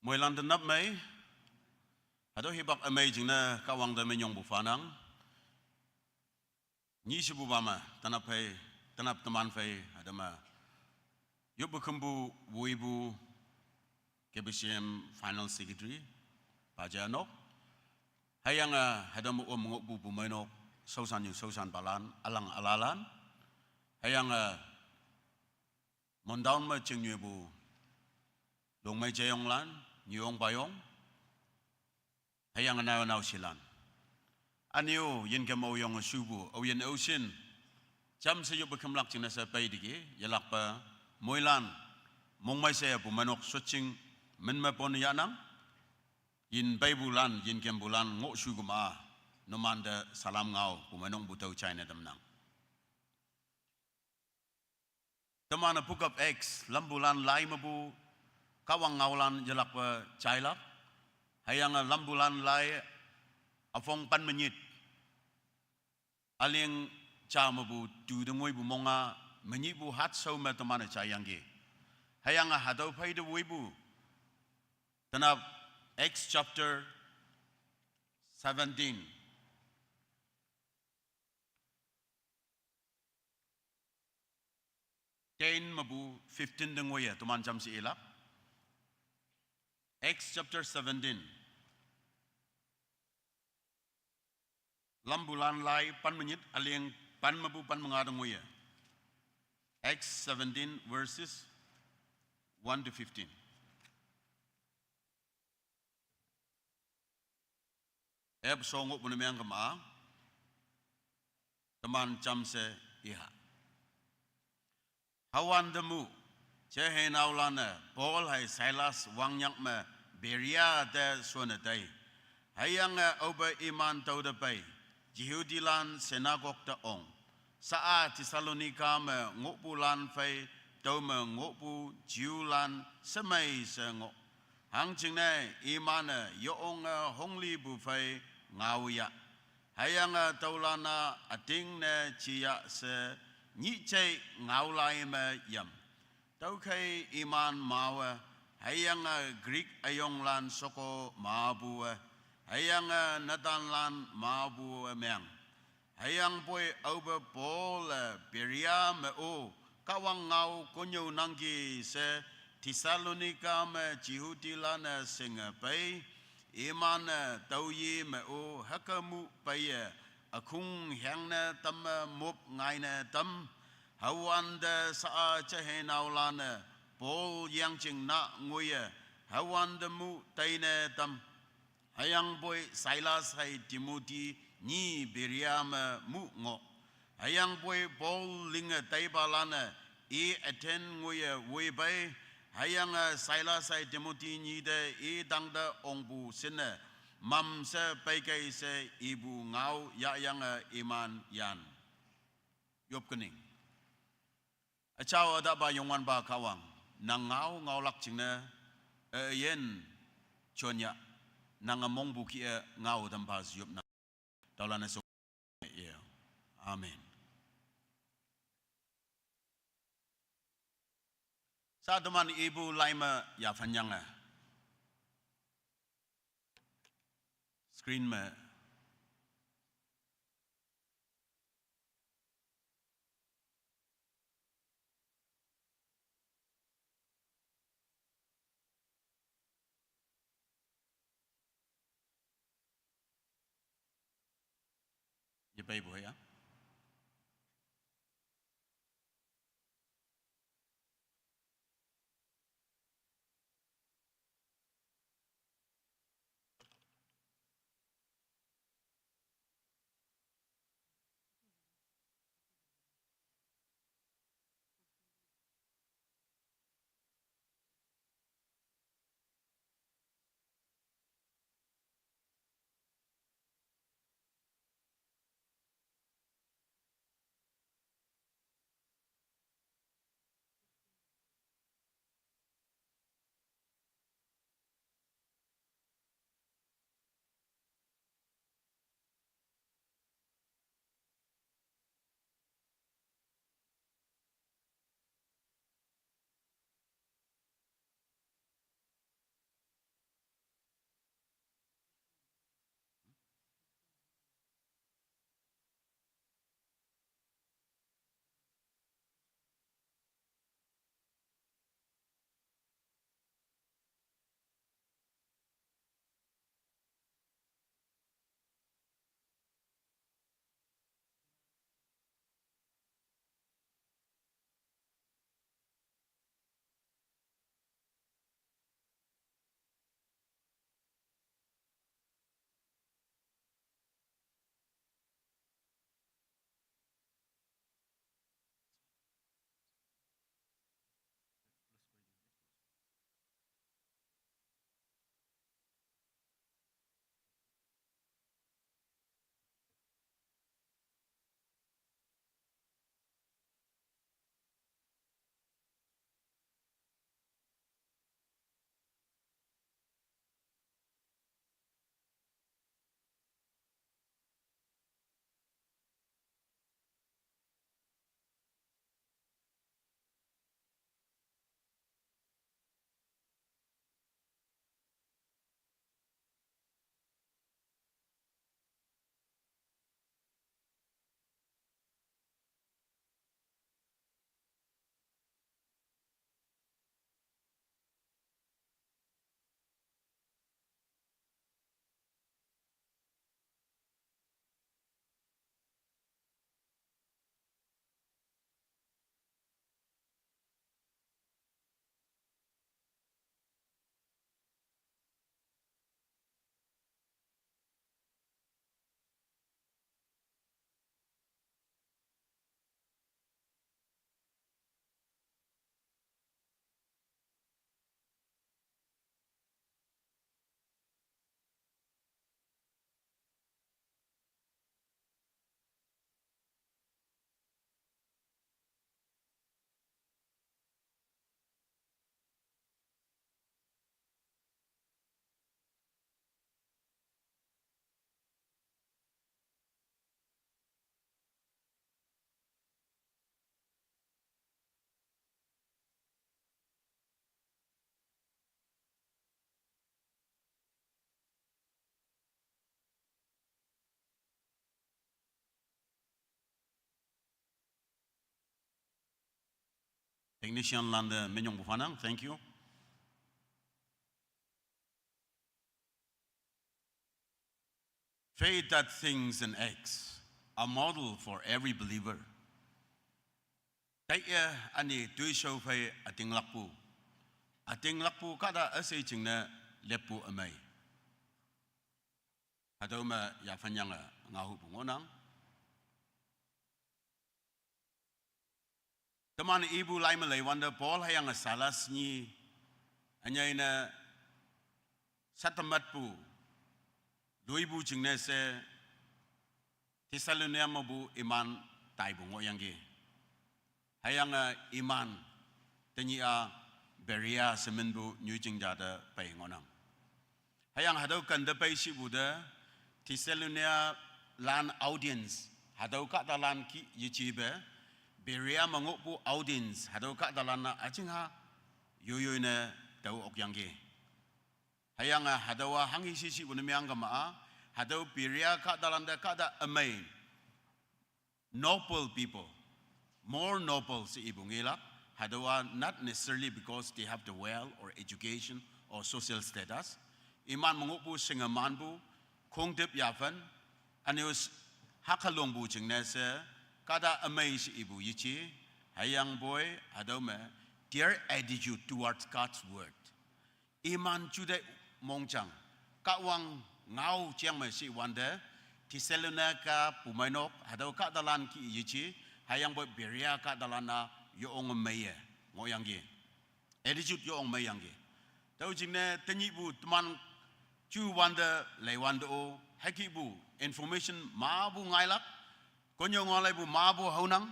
Moilan tenap mei, hatüo hipak ümei jingne Kahwang te minyongpu phanang. Nyishepupa me, tenap phei, tenap teman phei, hatüo me. Yoppe khümpu, woipu, K B C M Final Secretary, Pa Jainok. Hüyange, hatüo me om ngohpu bumeinok, shaoshanyu shaoshanpalan, ülang ülalan. Hüyange, Mon town me chingnyoipu, Longmei Jeyonglan, Nyuyong Payong. Hüyange nao naoshilan. Ünyu, yinkem aoyonge shupu, aoyin aoshin. Jamshe yoppe khümlak jingne she peiteki, yelakpe, moilan, mongmei she bumeinok shotjing, min me pon yahnang. Yin peipulan, yinkempulan, ngohshu kema, numante salam ngao, bumeinokpu tüo jaine tamnang. Teman-e Book of Acts, Lampulan Lai mepu, Kahwang ngaolan yelakpe jailak, hüyange Lampulan Lai, üpong pen me nyit. Üling ja mepu tu te ngoipu monga, menyihpu hatshao me teman-e jaiyangki. Hüyange hatüo phei te woipu, tenap Acts chapter seventeen. Ten mepu fifteen te ngoiye, teman jamshe ilak. Acts chapter seventeen. Lampulan Lai pen me nyit, üling pen mepu pen me nga te ngoiye. Acts seventeen verses one to fifteen. Ep sho ngohpu ne meng kema, teman jamshe iha. Hüwante mu, jeiheinaolan-e Paul hei Silas wangnyak me Berea te shonne tei. Hüyange aope iman tüo te pei, Jehudilan synagogue te ong. Sha-a Thessalonika me ngohpulan phei, tüome ngohpu Jewlan shemei she ngoh. Hangjingne iman-e yonge honglipu phei ngaoyah. Hüyange tüolan-a ütingne jiya she nyih jei ngaolai me yam. Tüokhei iman mawe, hüyange Greek üyonglan sheko mapu-e, hüyange netanlan mapu-e meng. Hüyangpoi aope Paul-e Berea me-o, Kahwang ngao konnyüo nangki she Thessalonika me Jihudi lanü senge pei, imanü taoyi me-o hüke mu peiye, akhung hangnü tamme mop ngainü tam, hüwante sa-a chahenao lanü Paul yangjingnü nguye, hüwante mu teinü tam. Hüyangpoi Silas hai Timothy nyi Berea me mu ngoh. Hüyangpoi Paul linge taiba lanü i Athen nguye woi bai. Hüyange Silas hai Timothy nyi te i tangte ongpu shinne mamshe peikei she ipu ngao yahyange iman yan. Yop kening. Achao ataba Youngwanpa Kahwang, nang ngao ngaolak jingne, e, yin, chonyah, nang amongpu kih-e ngao tampa ziyopnang. Taolanne so, ye. Amen. Sa teman ipu laime yaphan yange. Screen me. Ye peipu ya. Technician lante minyongpu phanang, thank you. Faith that thinks and acts, a model for every believer. Taiye ani tuishao phei ütinglakpu. Ütinglakpu kahta üshei jingne leppu ümei. Hatüo me yaphan yange ngaohupu ngohnang. Teman ipu lai me leiwante Paul hüyange Silas nyi, ünyei ne satematpu, loipu jingne she Thessalonica mepu iman taipu ngohyangki. Hüyange iman tenyih-a Berea she minpu nyoijing ja te pei ngohnang. Hüyange hatüo kente pei shipu te, Thessalonica lan audience, hatüo kahtalan kih yejepe, Berea me ngohpu audience, hatüo kahtalan-a üjingha yoiyoi ne tao okyangki. Hüyange hatüowa hanghi shishipu ne meang kema-a, hatüo Berea kahtalan te kahta ümei, noble people, more noble she ipu ngelak, hatüowa not necessarily because they have the wealth or education or social status. Iman me ngohpu shingemanpu, khongtip yaphan, üne-o s-, hakhalongpu jingne she, kahta ümei she ipu yeje, hüyangpoi, hatüo me, their attitude towards God's word. Iman jute mongjang, Kahwang ngao jeng me shiwante, Thessalonica pumeinok, hatüo kahtalan kih yeje, hüyangpoi Berea kahtalan-a yo-ong meiye, ngohyangki. Attitude yo-ong meiyangki. Tüo jingne tenyihpu teman juwante leiwante-o, hükihpu information mapu ngailak, konyo ngaolaipu mapu haonang,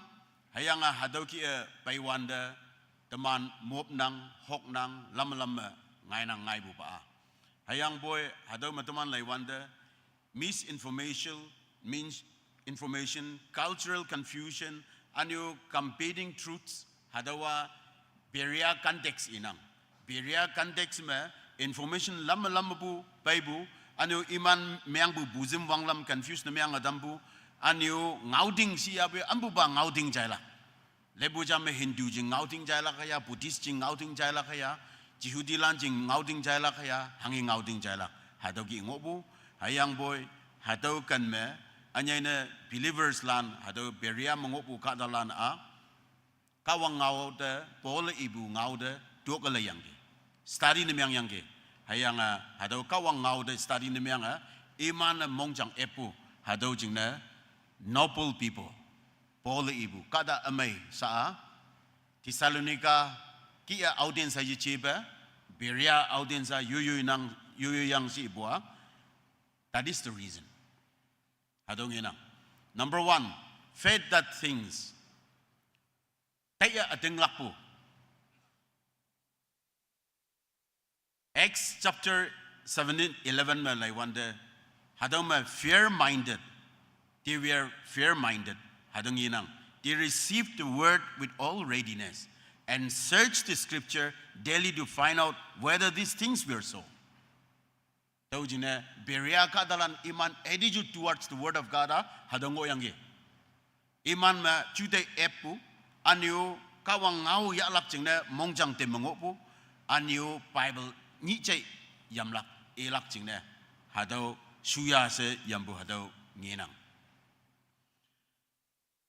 hüyange hatüo kih-e peiwante, teman mopnang, hoknang, lam lam me ngainang ngaipupa-a. Hüyangpoi hatüo me teman leiwante, misinformation, means information, cultural confusion, üne-o competing truths, hatüowa Berea context inang. Berea context me information lam lam pu peipu, üne-o iman meangpu buzim wanglam confuse ne meange tampu, üne-o ngaoting shi yape ampupa ngaoting jailak. Lepu ja me Hindu jing ngaoting jailak hüya, Buddhist jing ngaoting jailak hüya, Jehudilan jing ngaoting jailak hüya, hanghi ngaoting jailak. Hatüo kih ngohpu, hüyangpoi, hatüo ken me, ünyei ne believers lan, hatüo Berea me ngohpu kahtalan-a, Kahwang ngao te, Paul ipu ngao te, toke leiyangki. Study ne meangyangki. Hüyange, hatüo Kahwang ngao te study ne meange, iman-e mongjang eppu, hatüo jingne, noble people. Paul ipu, kahta ümei sha-a, Thessalonica, kih-a audience-a yejepe, Berea audience-a yoiyoi nang, yoiyoi yang she ipu-a. That is the reason. Hatüo ngenang. Number one, faith that thinks. Taiye ütinglakpu. Acts chapter seventeen, eleven me leiwante, hatüo me fair-minded. They were fair-minded. Hatüo ngenang. They received the word with all readiness and searched the scripture daily to find out whether these things were so. Tüo jingne, Berea kahtalan iman attitude towards the word of God-a, hatüo ngohyangki. Iman me jute eppu, üne-o Kahwang ngao yahlak jingne mongjang te me ngohpu, üne-o Bible nyih jai yamlak, ilak jingne, hatüo shuya she yampu hatüo ngenang.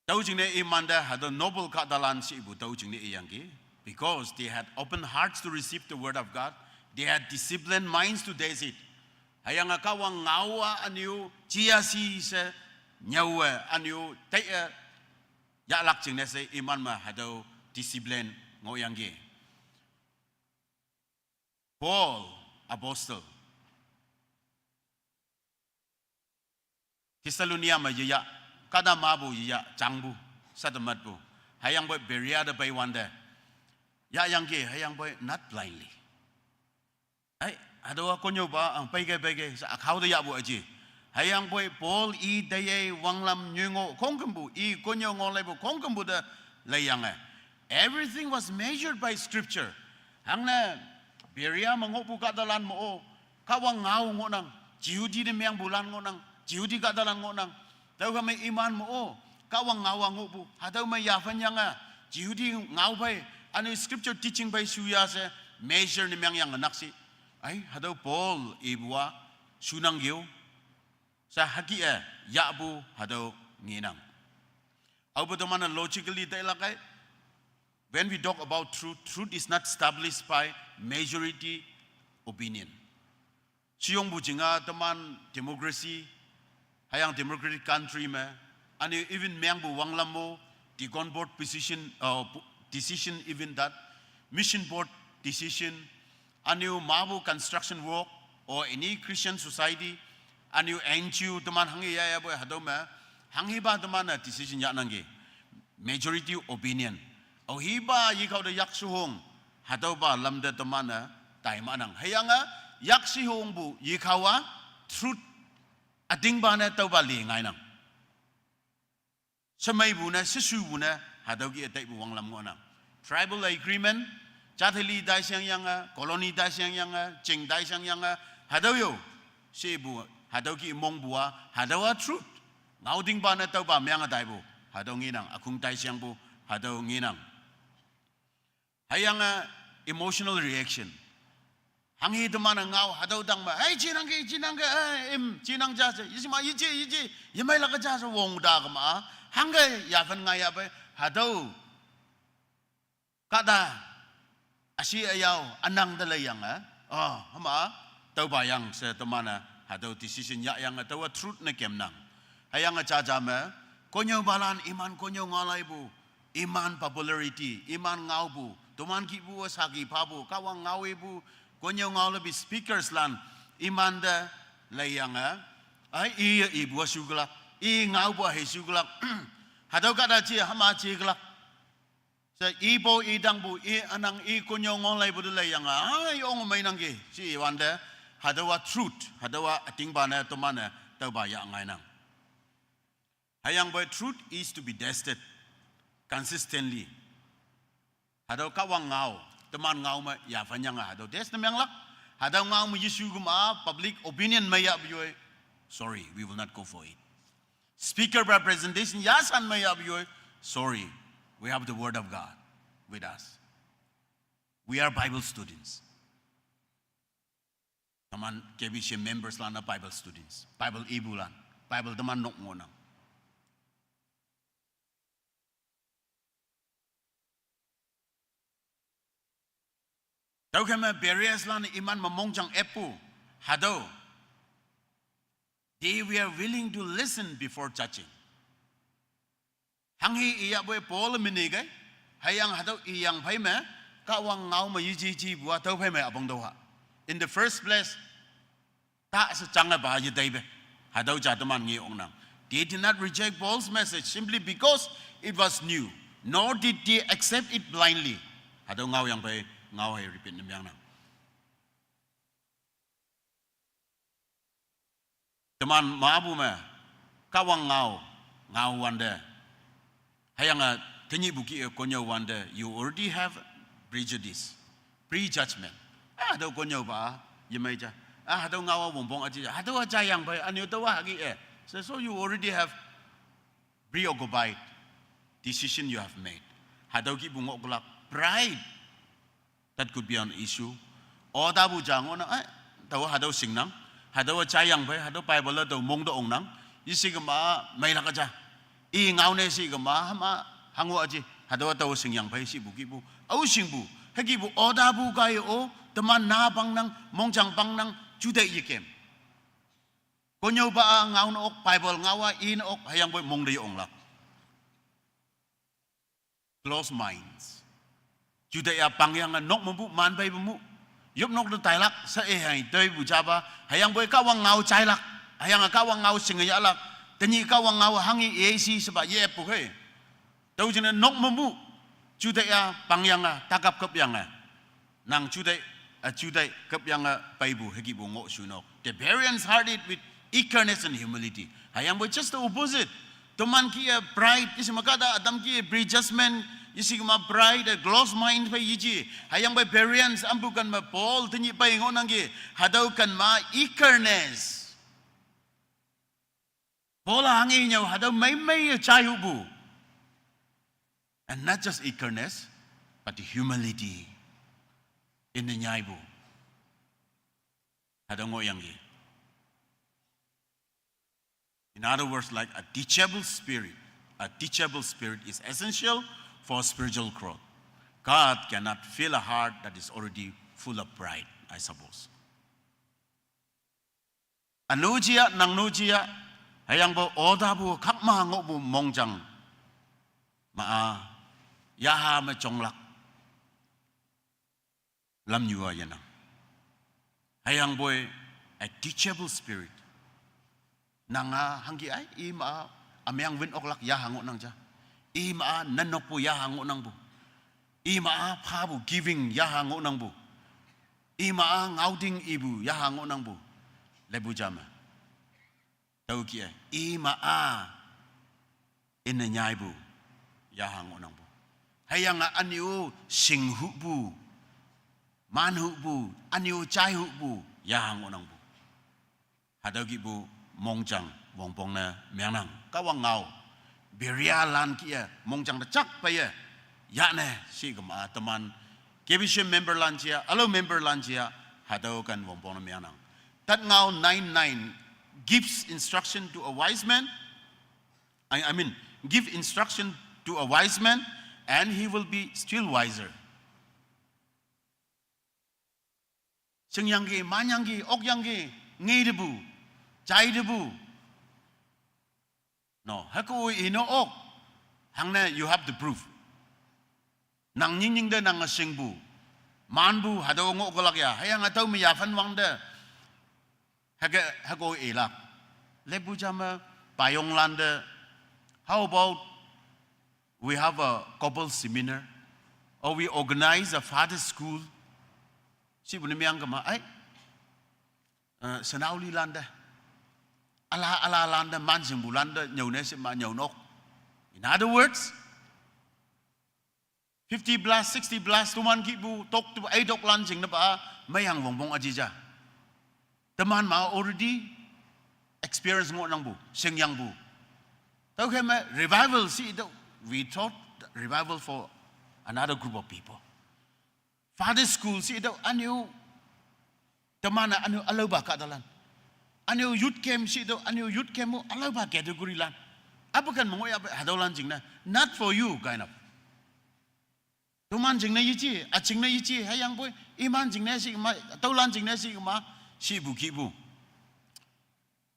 Tüo jingne imante hatüo noble kahtalan she ipu tüo jingne iyangki. Because they had open hearts to receive the word of God. They had disciplined minds to taste it. Hüyange Kahwang ngao-a üne-o jiya shi she nyüowe üne-o taiye yahlak jingne she iman me hatüo discipline ngohyangki. Paul, apostle. Thessalonica me yeyah, kahta mapu yeyah, jangpu, satematpu. Hüyangpoi Berea te peiwante. Yahyangki, hüyangpoi not blindly. Ai, hatüowa konyopa, ang peikei peikei, sa akhao te yahpu üji. Hüyangpoi Paul i teye wanglam nyoi ngoh khongkümpu, i konyo ngaoleipu khongkümpu te leiyange. Everything was measured by scripture. Hangne, Berea me ngohpu kahtalan mo-o, Kahwang ngao ngohnang, Jehudi ne meangpulan ngohnang, Jehudi kahtalan ngohnang. Tüokhei me iman mo-o, Kahwang ngao-a ngohpu, hatüo me yaphan yange, Jehudi ngao phei, üne scripture teaching phei shuya she, measure ne meangyange nakshih. Ai, hatüo Paul ipu-a, shunang yo. Sa hüke-e yahpu hatüo ngenang. Aope teman-e logically tailak kai. When we talk about truth, truth is not established by majority opinion. Shiyongpu jinga teman democracy, hüyange democratic country me, üne even mengpu wanglam mo, deacon board position, uh, decision even that, mission board decision, üne-o mapu construction work, or any Christian society, üne-o N G O teman hanghe yahyapu hatüo me, hanghepa teman-e decision yahnangki. Majority opinion. Aohepa yekao te yakshuhong, hatüopa lamte teman-e taimanang. Hüyange yakshuhongpu yekao-a truth ütingpa ne tüopa li ngainang. Shemeipu ne, sheshupu ne, hatüoki ütaipu wanglam ngohnang. Tribal agreement, jateli taishangyange, colony taishangyange, ching taishangyange, hatüo yo. Shepu, hatüoki mongpu-a, hatüowa truth. Ngaotingpa ne tüopa menge taipu, hatüo ngenang, ükhong taishangpu, hatüo ngenang. Hüyange emotional reaction. Hanghe teman-e ngao hatüo tangme, "Hei, jinangke, jinangke, eh, im, jinang ja she, yeshima, yeje, yeje, yemeilak ja she wong ta kema." Hangke yaphen ngaiya pei, hatüo kahta, üshi üyao, ünang te leiyange, oh, hüma, tüopa yang she teman-e, hatüo decision yahyange, tüowa truth ne kemnang. Hüyange jaja me, konnyüopalan iman konnyüo ngaolaipu, iman popularity, iman ngaopu, toman kihpu saki phapu, Kahwang ngao ipu, konnyüo ngao lepi speakers lan, imante leiyange, ai, iye ipu-a shuklak, i ngaopu-a hei shuklak, hatüo kahta je, hüma jeklak. She ipo, i tangpu, i ünang, i konnyüo ngaolaipu te leiyange, ai, ong meinangki, she iwante, hatüowa truth, hatüowa ütingpa ne teman-e, tüopa yah ngainang. Hüyangpoi truth is to be tested consistently. Hatüo Kahwang ngao, teman ngao me yaphenyange hatüo test ne menglak. Hatüo ngao me yeshu kema public opinion me yahpu yoi. Sorry, we will not go for it. Speaker pa presentation yasan me yahpu yoi. Sorry, we have the word of God with us. We are Bible students. Teman K B C members lan-a Bible students, Bible ipulan, Bible teman nok ngohnang. Tüokhei me barriers lan iman me mongjang eppu, hatüo. They were willing to listen before judging. Hanghe iyapoi Paul mine kei, hüyange hatüo iyang phei me, Kahwang ngao me yeje jepu-a tüo phei me üpong tüo ha. In the first place, ta she jange pa yetaipe. Hatüo ja teman nge oknang. They did not reject Paul's message simply because it was new, nor did they accept it blindly. Hatüo ngaoyang phei, ngao hei repeat ne mengnang. Teman mapu me, Kahwang ngao, ngao wante. Hüyange, tenyihpu kih-e konnyüo wante, you already have prejudice, prejudgment. Ah, hatüo konnyüopa, yemei ja. Ah, hatüo ngao-a wongpong üji ja. Hatüowa jayang phei, üne-o tüowa hagi-e. So, so you already have preoccupied decision you have made. Hatüo kihpu ngohlak, pride. That could be an issue. Otapu ja ngohnang, eh, tao hatüo shingnang. Hatüowa jayang phei, hatüo Bible-a tao mong te ongnang. Yeshe kema, meilak ja. I ngao ne she kema, hüma, hango üji. Hatüowa tao shingyang phei shepu kihpu. Ao shingpu, hükihpu otapu kaiye-o, teman na pangnang, mongjang pangnang, juteih yekem. Konnyüopa-a ngao ne ok, Bible ngao-a i ne ok, hüyangpoi mong te ye onglak. Closed minds. Juteih-a pangyange nok mepu, man peipu mu. Yopnok te tailak, she-e hei toipu japa, hüyangpoi Kahwang ngao jailak, hüyange Kahwang ngao shinge yahlak, tenyih Kahwang ngao hanghe-e shi shepa yepu khei. Tüo jingne nok mepu, juteih-a pangyange, takap küpyange. Nang juteih, eh, juteih küpyange peipu hükihpu ngoh shunok. The Bereans heard it with eagerness and humility. Hüyangpoi just the opposite. Teman kih-e pride, yeshe me kahta ütam kih-e prejudgment, yeshe kema pride, a closed mind phei yeji. Hüyangpoi Bereans ampu ken me Paul tenyih pei ngohnangki, hatüo ken ma eagerness. Paul-a hanghe nyüo hatüo meimei-e jaihupu. And not just eagerness, but humility. Ine nyaipu. Hatüo ngohyangki. In other words, like a teachable spirit. A teachable spirit is essential for spiritual growth. God cannot fill a heart that is already full of pride, I suppose. Anu jia, nang nu jia, hüyangpoi otapu khakma ngohpu mongjang ma-a, yaha me jonglak lamnyu-a yenang. Hüyangpoi a teachable spirit. Nanga hangki ai, ima-a ümeng win oklak yaha ngohnang ja. Ima-a nanokpu yaha ngohnangpu. Ima-a phapu giving yaha ngohnangpu. Ima-a ngaoting ipu yaha ngohnangpu. Lepu jame. Tüoke, ima-a ine nyaipu yaha ngohnangpu. Hüyange ünyu shinghupu, manhupu, ünyu jaihupu yaha ngohnangpu. Hatüo kihpu mongjang wongpongne mengnang. Kahwang ngao, Berealan kih-e mongjang te jak peiye yahne shikema teman K B C memberlan jia, ülao memberlan jia, hatüo ken wongpongne mengnang. Tat ngao nine nine gives instruction to a wise man. I, I mean, give instruction to a wise man, and he will be still wiser. Shingyangki, manyangki, okyangki, ngetepu, jaitepu. No, hüko ino ok. Hangne you have to prove. Nang nyingnying te nang shingpu, manpu, hatüo ngohkelak ya, hüyange tüo me yaphan wangte. Hüke, hüko ilak. Lepu jame payonglan te. How about we have a couple seminar? Or we organize a father school? Shipu ne meang kema, ai? Eh, senaolilan te. Üla, ülalan te, manshingpulan te, nyüone shi ma nyüonok. In other words, fifty plus, sixty plus, toman kihpu, tok tu, ai toklan jingnepa, meyang wongpong üji ja. Teman ma already experience ngohnangpu, shingyangpu. Tüoke me revival shi tüo, we thought revival for another group of people. Father school shi tüo ünyu, teman-e ünyu ülaopa kahtalan. Ünyu youth camp shi tüo ünyu youth camp-o ülaopa category lan. Apa ken me ngoh yape hatüolan jingne, not for you kind of. Toman jingne yeji, üjingne yeji, hüyangpoi iman jingne shi ma, tüolan jingne shi ma, shipu kihpu.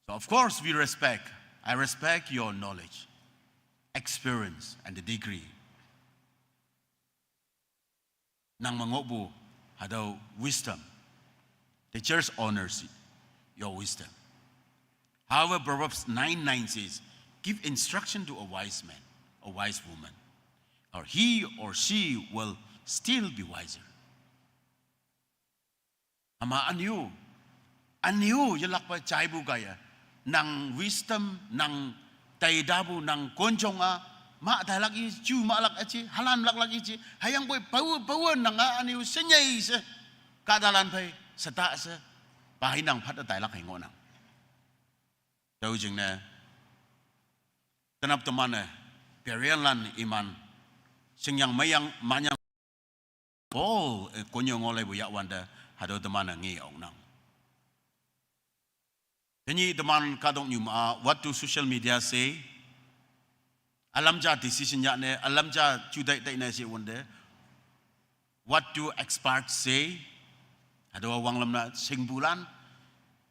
So of course we respect. I respect your knowledge, experience, and the degree. Nang me ngohpu hatüo wisdom. The church honors your wisdom. However, Proverbs nine nine says, give instruction to a wise man, a wise woman, or he or she will still be wiser. Hüma ünyu, ünyu yelakpe jaipu kaiye. Nang wisdom, nang taidapu, nang konjong-a, ma tailak i, ju malak üji, halan laklak yeji, hüyangpoi pawe, pawe nang-a ünyu shenyei she, kahtalan phei, sheta she, pa hinang phat-e tailak hei ngohnang. Tüo jingne, tenap teman-e, Berealan iman, shingyang meyang manyang, Paul, eh, konyo ngohlaipu yahwante, hatüo teman-e nge oknang. Tenyih teman kahtoknyu ma-a, what do social media say? Ülam ja decision yahne, ülam ja jutai taine she wante. What do experts say? Hatüowa wanglam ne shingpulan,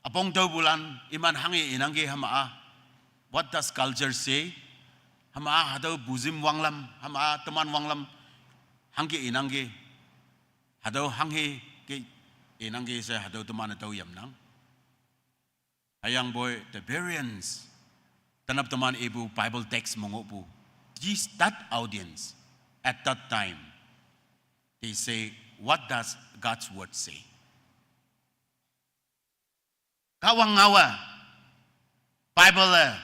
üpong taopulan, iman hanghe inangki hüma-a. What does culture say? Hüma-a hatüo Buddhism wanglam, hüma-a teman wanglam, hangke inangki. Hatüo hanghe ke inangki she hatüo teman-e tüo yamnang. Hüyangpoi the Bereans, tenap teman ipu Bible text me ngohpu, this, that audience at that time, they say, what does God's word say? Kahwang ngaowe, Bible-e,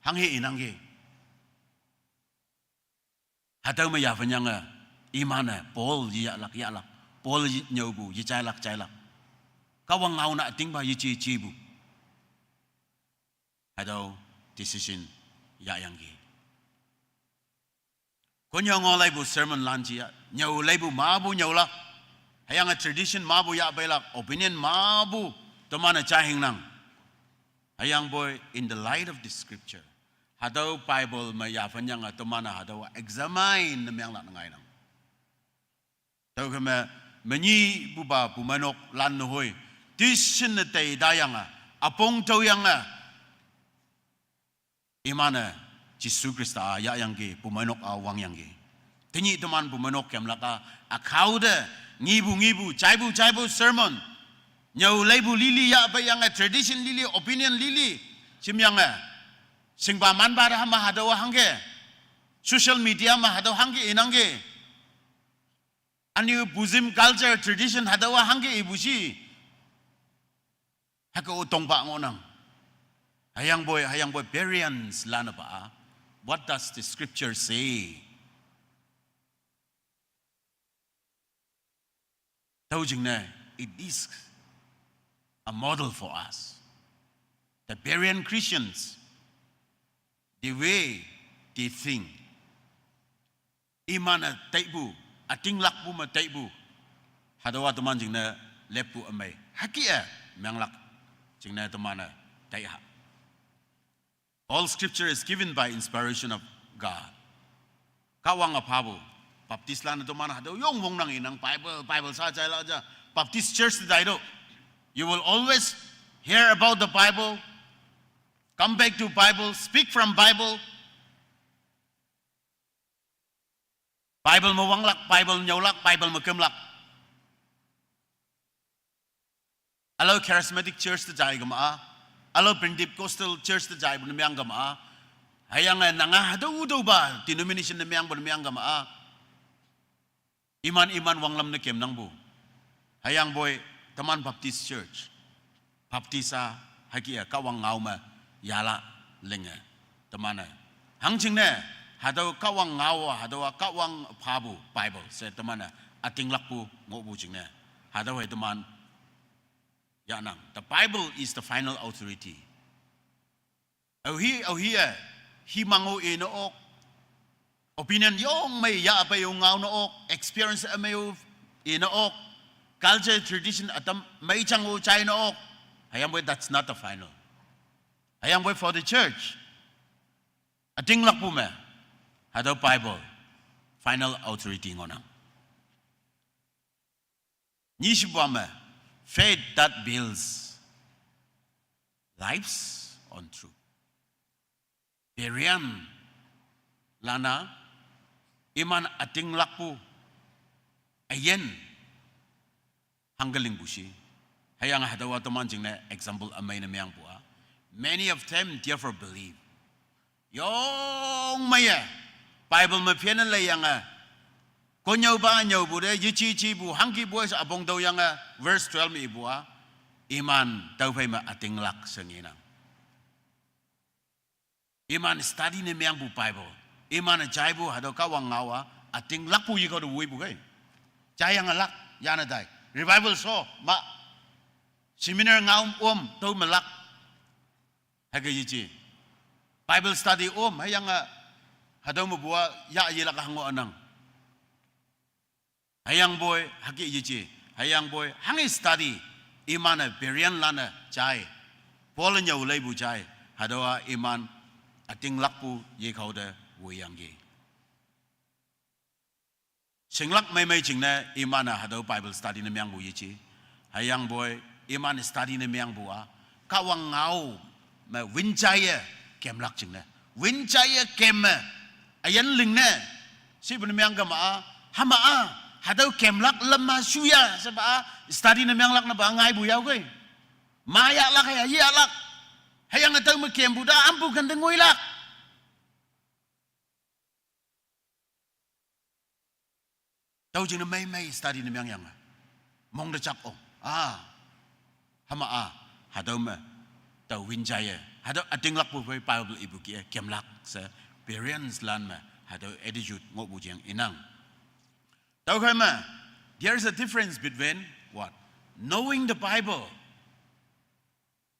hanghe inangki. Hatüo me yaphenyange, iman-e, Paul yeyahlak yahlak, Paul ye nyüopu, yejailak jailak. Kahwang ngao na ütingpa yeje jepu. Hatüo decision yahyangki. Konyo ngohlaipu sermonlan jiya, nyüo leipu mapu nyüolak. Hüyange tradition mapu yahpeilak, opinion mapu teman-e jaihingnang. Hüyangpoi in the light of the scripture, hatüo Bible me yaphan yange teman-e hatüowa examine ne menglak ne ngainang. Tüokhei me, menyihpupa pumeinok lan nehoi, decision ne tei tayange, üpong tüoyange, iman-e Jesu Khrista yahyangki, pumeinok-a wangyangki. Tenyih teman pumeinok kemlak-a, ükhao te, ngipu ngipu, jaipu jaipu sermon, nyüo leipu lili yahpeiyange, tradition lili, opinion lili shimyange, shingpa manpa te hama hatüowa hangke, social media me hatüo hangke inangki, ünyu Busim culture tradition hatüowa hangke ipu shi, hüke-o tongpa ngohnang. Hüyangpoi, hüyangpoi Bereans lanepa-a, what does the scripture say? Tüo jingne, it is a model for us, the Berean Christians, the way they think. Iman-e taipu, ütinglakpu me taipu, hatüowa teman jingne leppu ümei, hüke-e menglak jingne teman-e taiha. All scripture is given by inspiration of God. Kahwange phapu. Baptistlan-e teman hatüo yong wongnang inang, Bible, Bible sha jailak ja. Baptist church te tai to, you will always hear about the Bible, come back to Bible, speak from Bible. Bible me wanglak, Bible nyüolak, Bible me kemlak. Ülao charismatic church te jai kema-a, ülao Pentecostal church te jaipu ne meang kema-a, hüyange nanga hatüo tüopa denomination ne meangpu ne meang kema-a, iman iman wanglam ne kemnangpu. Hüyangpoi teman Baptist church, Baptist-a, hüke-e Kahwang ngao me yala linge, teman-e, hangjingne, hatüo Kahwang ngao-a, hatüowa Kahwang phapu Bible she teman-e ütinglakpu ngohpu jingne, hatüo hei teman yahnang. The Bible is the final authority. Aohi, aohi-e, himang-o ine ok, opinion yong mei yahpei-o ngao ne ok, experience ümei-o ine ok, culture tradition ütam mei jang-o jai ne ok. Hüyangpoi that's not the final. Hüyangpoi for the church, ütinglakpu me, hatüo Bible final authority ngohnang. Nyishipa me, faith that builds lives on truth. Berean lan-a, iman ütinglakpu üyin hangke lingpu shi. Hüyange hatüowa teman jingne example ümei ne meangpu-a, many of them therefore believe. Yong meiye Bible me phenne leiyange, konnyüopa nyüopu te yeji jipu hangkipu she üpong tüoyange, verse twelve me ipu-a, iman tüophei me ütinglak she ngenang. Iman study ne meangpu Bible, iman-e jaipu hatüo Kahwang ngao-a, ütinglakpu yekao te woipu kei. Jaiyange lak, yane tai revival sho ma, seminar ngao om tüo me lak. Hüke yeji. Bible study om, hüyange hatüo mepu-a yah yelak hango ünang. Hüyangpoi hüke yeji, hüyangpoi hanghe study, iman-e Berean lan-e jai, Paul nyüo leipu jai, hatüowa iman ütinglakpu yekao te woiyangki. Shinglak meimei jingne iman-e hatüo Bible study ne meangpu yeji. Hüyangpoi iman study ne meangpu-a, Kahwang ngao me win jaiye kemlak jingne, win jaiye kemme, üyin lingne shipu ne meang kema-a, hüma-a, hatüo kemlak lam-a shuya shepa-a, study ne meanglak nepa ngaipu yao kei. Ma yahlak hei, yahlak. Hüyange tüo me kempu ta ampu kente ngoilak. Tüo jingne meimei study ne meangyange, mong te jak ong. A, hüma-a, hatüo me, tao win jaiye, hatüo ütinglakpu phei Bible ipu kih-e kemlak she, Bereans lan me hatüo attitude ngohpu jeng inang. Tüokhei me, there is a difference between what? Knowing the Bible.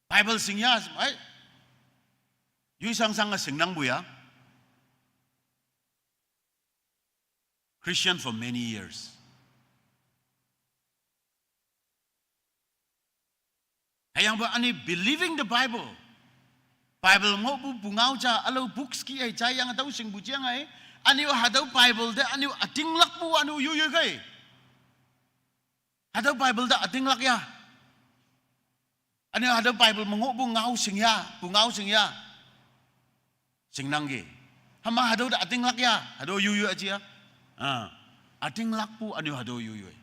Bible shingya, ai, yoi shangshang-e shingnangpu ya. Christian for many years. Hüyangpoi üne believing the Bible, Bible ngohpu pungao ja ülao books kih-e jaiyange tüo shingpu jeang-e. Ünyu hatüo Bible te ünyu ütinglakpu ünyu yoiyoi kei. Hatüo Bible te ütinglak ya. Ünyu hatüo Bible me ngohpu ngao shing ya, pungao shing ya. Shingnangki. Hüma hatüo te ütinglak ya, hatüo yoiyoi üji ya. Ah, ütinglakpu ünyu hatüo yoiyoi.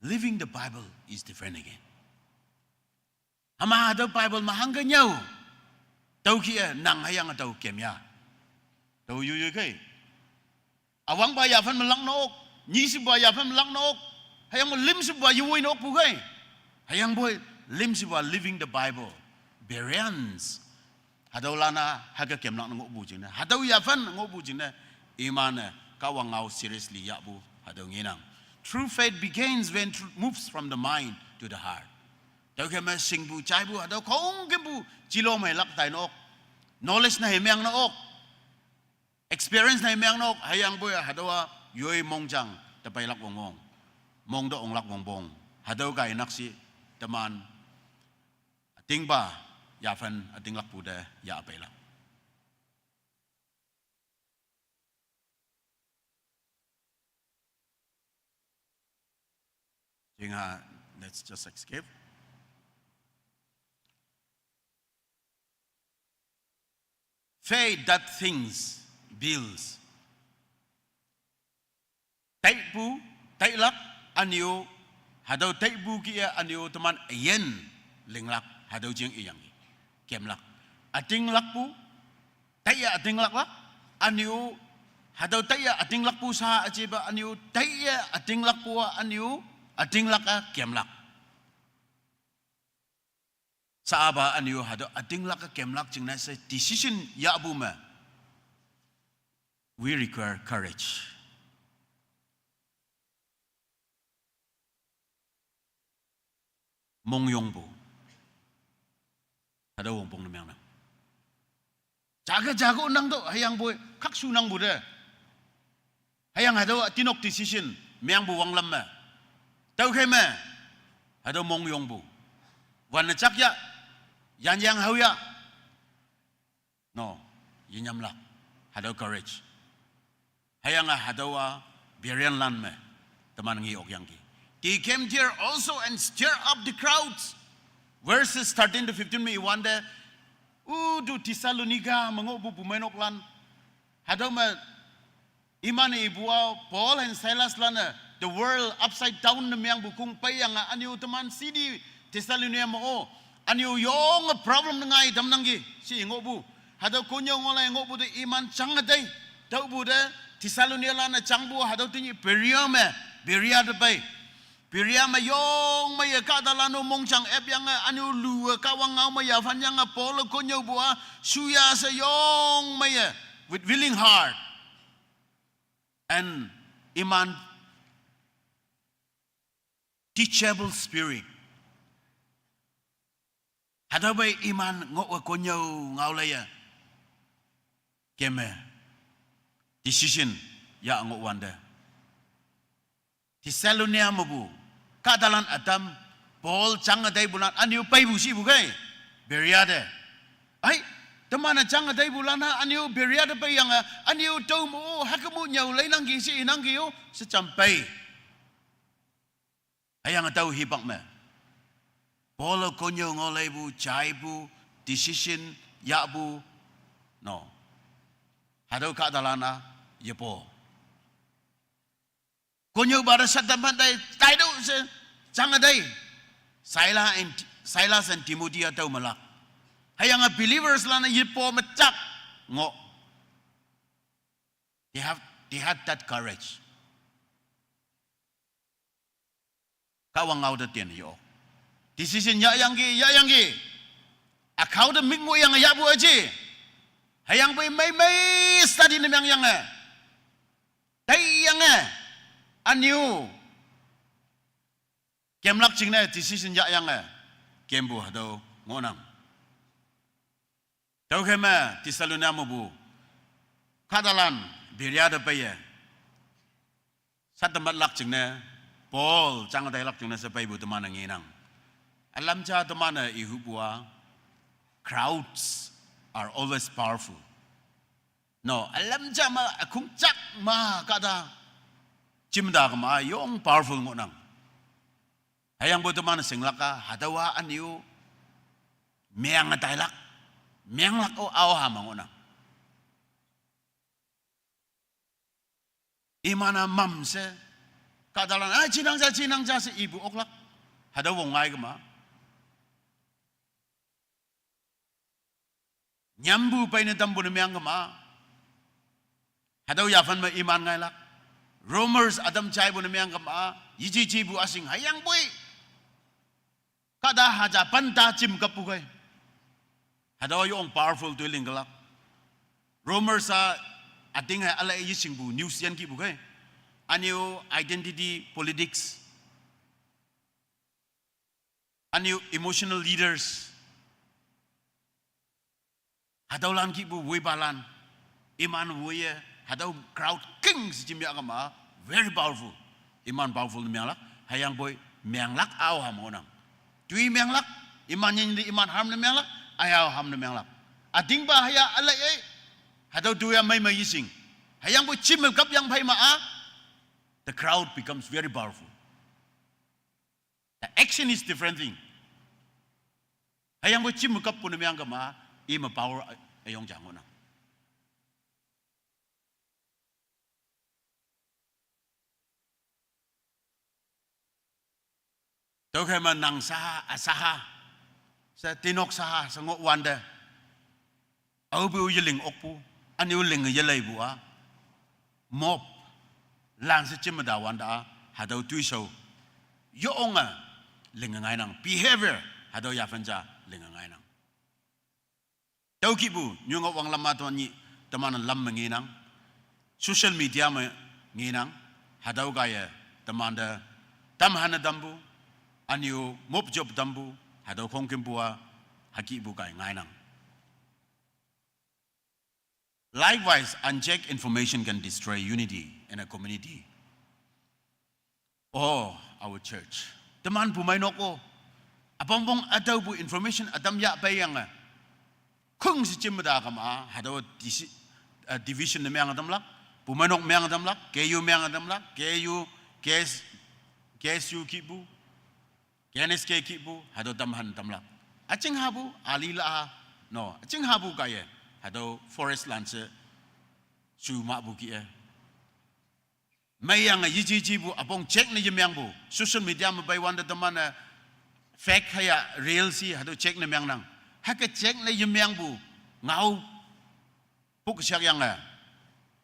Living the Bible is different again. Hüma hatüo Bible me hangke nyüo. Tüokih-e nang hüyange tao kem ya. Tao yoiyoi kei. Üwangpa yaphan me lak nok, nyishipa yaphan me lak nok, hüyangpoi limshipa yewoi nokpu kei. Hüyangpoi limshipa living the Bible, Bereans. Hatüolan-a hüke kemlak ne ngohpu jingne, hatüo yaphan ngohpu jingne, iman-e Kahwang ngao seriously yahpu hatüo ngenang. True faith begins when truth moves from the mind to the heart. Tüokhei me shingpu jaipu hatüo khongkümpu jilo meilak tai nok. Knowledge ne hei meang nok. Experience ne hei meang nok, hüyangpoi hatüowa yoi mongjang te peilak wongwong. Mong te onglak wongpong. Hatüo kai nakshih teman ütingpa yaphan ütinglakpu te yah peilak. Jingha, let's just escape. Faith that things builds. Taipu, tailak, ünyu, hatüo taipu kih-e ünyu teman üyin linglak, hatüo jing iyangki. Kemlak. Ütinglakpu, taiye ütinglaklak, ünyu, hatüo taiye ütinglakpu sha üjepa ünyu, taiye ütinglakpu-a ünyu, ütinglak-a kemlak. Sha-a pa ünyu hatüo ütinglak-a kemlak jingne she decision yahpu me, we require courage. Mongyongpu. Hatüo wongpong ne meangnang. Jake jako nang to, hüyangpoi khakshu nangpu te. Hüyange hatüo tinok decision meangpu wanglam me, tüokhei me, hatüo mongyongpu. Wanne jak ya, yanyang hao ya. No, yenyamlak. Hatüo courage. Hüyange hatüowa Bereanlan me teman nge okyangki. They came there also and stir up the crowds. Verses thirteen to fifteen me iwante, u tu Thessalonica me ngohpu bumeinoklan, hatüo me iman-e ipu-a Paul and Silaslan-e the world upside down ne meangpu kong peiyange ünyu teman city Thessalonica me-o, ünyu yonge problem ne ngai tamnangki she ngohpu. Hatüo konnyüo ngohlai ngohpu te iman jange tei. Tüopu te Thessalonialan-e jangpu hatüo tenyih Berea me, Berea te pei. Berea me yong meiye kahtalan-o mongjang epyange ünyu lu-e Kahwang ngao me yaphanyange Paul-e konnyüopu-a shuya she yong meiye with willing heart and iman teachable spirit. Hatüo pei iman ngoh-e konnyüo ngao leiye keme decision yah ngohwante, Thessalonia mepu kahtalan ütam, Paul jange taipulan ünyu peipu shipu kei, Berea te. Ai, teman-e jange taipulan-a ünyu Berea te peiyange ünyu tüo me-o hükemu nyüo leinangki she inangki-o she jam pei. Hüyange tüo hipak me, Paul-e konnyüo ngao leipu, jaipu, decision yahpu, no, hatüo kahtalan-a yepo. Konnyüopa te shat tampat tai, taitüoh she, jange tei. Silas and, Silas and Timothy-a tüo melak. Hüyange believerslan-e yepo me jak ngoh. They have, they had that courage. Kahwang ngao te tian yo. Decision yahyangki, yahyangki. Ükhao te mik ngohyange yahpu üji. Hüyangpoi meimei study ne meangyange, taiyange, ünyu kemlak jingne decision yahyange kempu hatüo ngohnang. Tüokhei me Thessalonia mepu kahtalan Berea te peiye, shat tampat lak jingne, Paul jange tailak jingne she peipu teman-e ngenang. Alam ja teman-e ihupu-a, crowds are always powerful. No, alam ja me ükhong jak me kahta jimta kema-a yong powerful ngohnang. Hüyangpoi teman shinglak-a, hatüowa ünyu meng tailak, menglak-o aoha me ngohnang. Iman-a mamshe, kahtalan-a jinang ja, jinang ja she ipu oklak. Hatüo wong ngai kema. Nyampu peine tampu ne meng kema. Hatüo yaphan me iman ngailak. Rumors ütam jaipu ne meng kema. Yeji jipu üshing hüyangpoi kahta haja panta jim kappu kei. Hatüo yong powerful toi lingkelak. Rumors-a üting hei üla yeshingpu news yan kihpu kei. Ünyu identity politics. Ünyu emotional leaders. Hatüolan kihpu woipalan. Iman woiye, hatüo crowd king she jim yah kema, very powerful. Iman powerful ne menglak, hüyangpoi menglak aoha me ngohnang. Toi menglak, iman nyinli iman ham ne menglak, ayao ham ne menglak. Ütingpa hüya üla-e, hatüo toi-a mei me yeshing. Hüyangpoi jim me kap yang phei ma-a, the crowd becomes very powerful. The action is different thing. Hüyangpoi jim me kappu ne meng kema, ime power üyong ja ngohnang. Tüokhei me nang saha, üsaha, she tinok saha she ngohwante, aope-o yeling okpu, ünyu linge yeleipu-a, mob, lan she jim me ta wante-a, hatüo toishao, yonge linge ngainang, behavior, hatüo yaphan ja linge ngainang. Tüokihpu nyungoh wanglam-a teman nyih, teman lam me ngenang, social media me ngenang, hatüo kaiye temante tamhane tampu, ünyu mop jop tampu, hatüo khongkümpu-a, hükihpu kai ngainang. Likewise, unchecked information can destroy unity in a community or our church. Teman pumeinok-o, üpongpong ütüopu information ütam yah peiyange, khong she jim me ta kema-a, hatüo disi-, eh, division ne meng tamlak, pumeinok meng tamlak, K U meng tamlak, K U, K S, K S U kihpu, K N S K kihpu, hatüo tamhan tamlak. Üjing hapu, alila-a, no, üjing hapu kaiye, hatüo forest lan she, shu mahpu kih-e. Meiyange yeji jipu üpong check ne yemengpu, social media me peiwante teman-e fake hüya real she hatüo check ne mengnang. Hüke check ne yemengpu, ngao puk shakyange,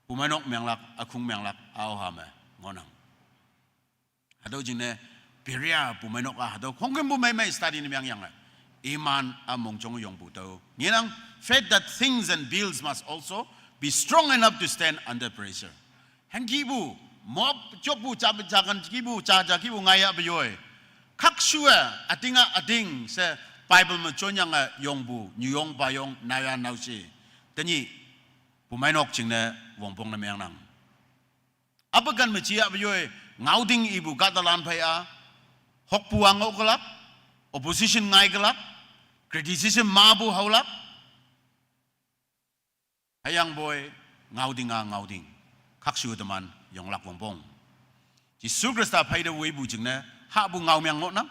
pumeinok menglak, ükhong menglak, aoha me ngohnang. Hatüo jingne, Berea pumeinok-a, hatüo khongkümpu meimei study ne mengyange, iman-a mongjong yongpu tüo ngenang, faith that thinks and builds must also be strong enough to stand under pressure. Hangkihpu, mop joppu, ja, jakan kihpu, ja, ja kihpu ngaiyahpe yoi, khakshu-e, üting-a üting she, Bible me jonyange yongpu nyuyong payong, naoya naoshe, tenyih pumeinok jingne wongpong ne mengnang. Apekan me jiyahpe yoi, ngaoding ipu kahtalan phei-a, hokpu-a ngohkelak, opposition ngaikelak, criticism mapu haolak, hüyangpoi ngaoding-a ngaoding, khakshu teman yonglak wongpong. Jesu Khrista pheite woipu jingne, hahpu ngao meng ngohnang.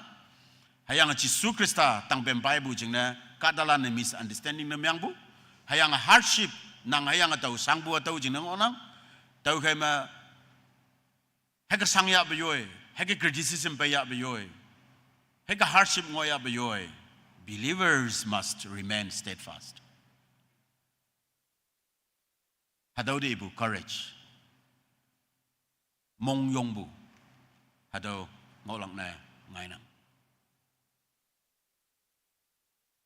Hüyange Jesu Khrista tangpem peipu jingne, kahtalan-e misunderstanding ne mengpu. Hüyange hardship, nang hüyange tao shangpu-a tüo jingne ngohnang. Tüokhei me, hüke shangyahpe yoi, hüke criticism peiyahpe yoi, hüke hardship ngohyahpe yoi. Believers must remain steadfast. Hatüo te ipu courage, mongyongpu, hatüo ngohlak ne ngainang.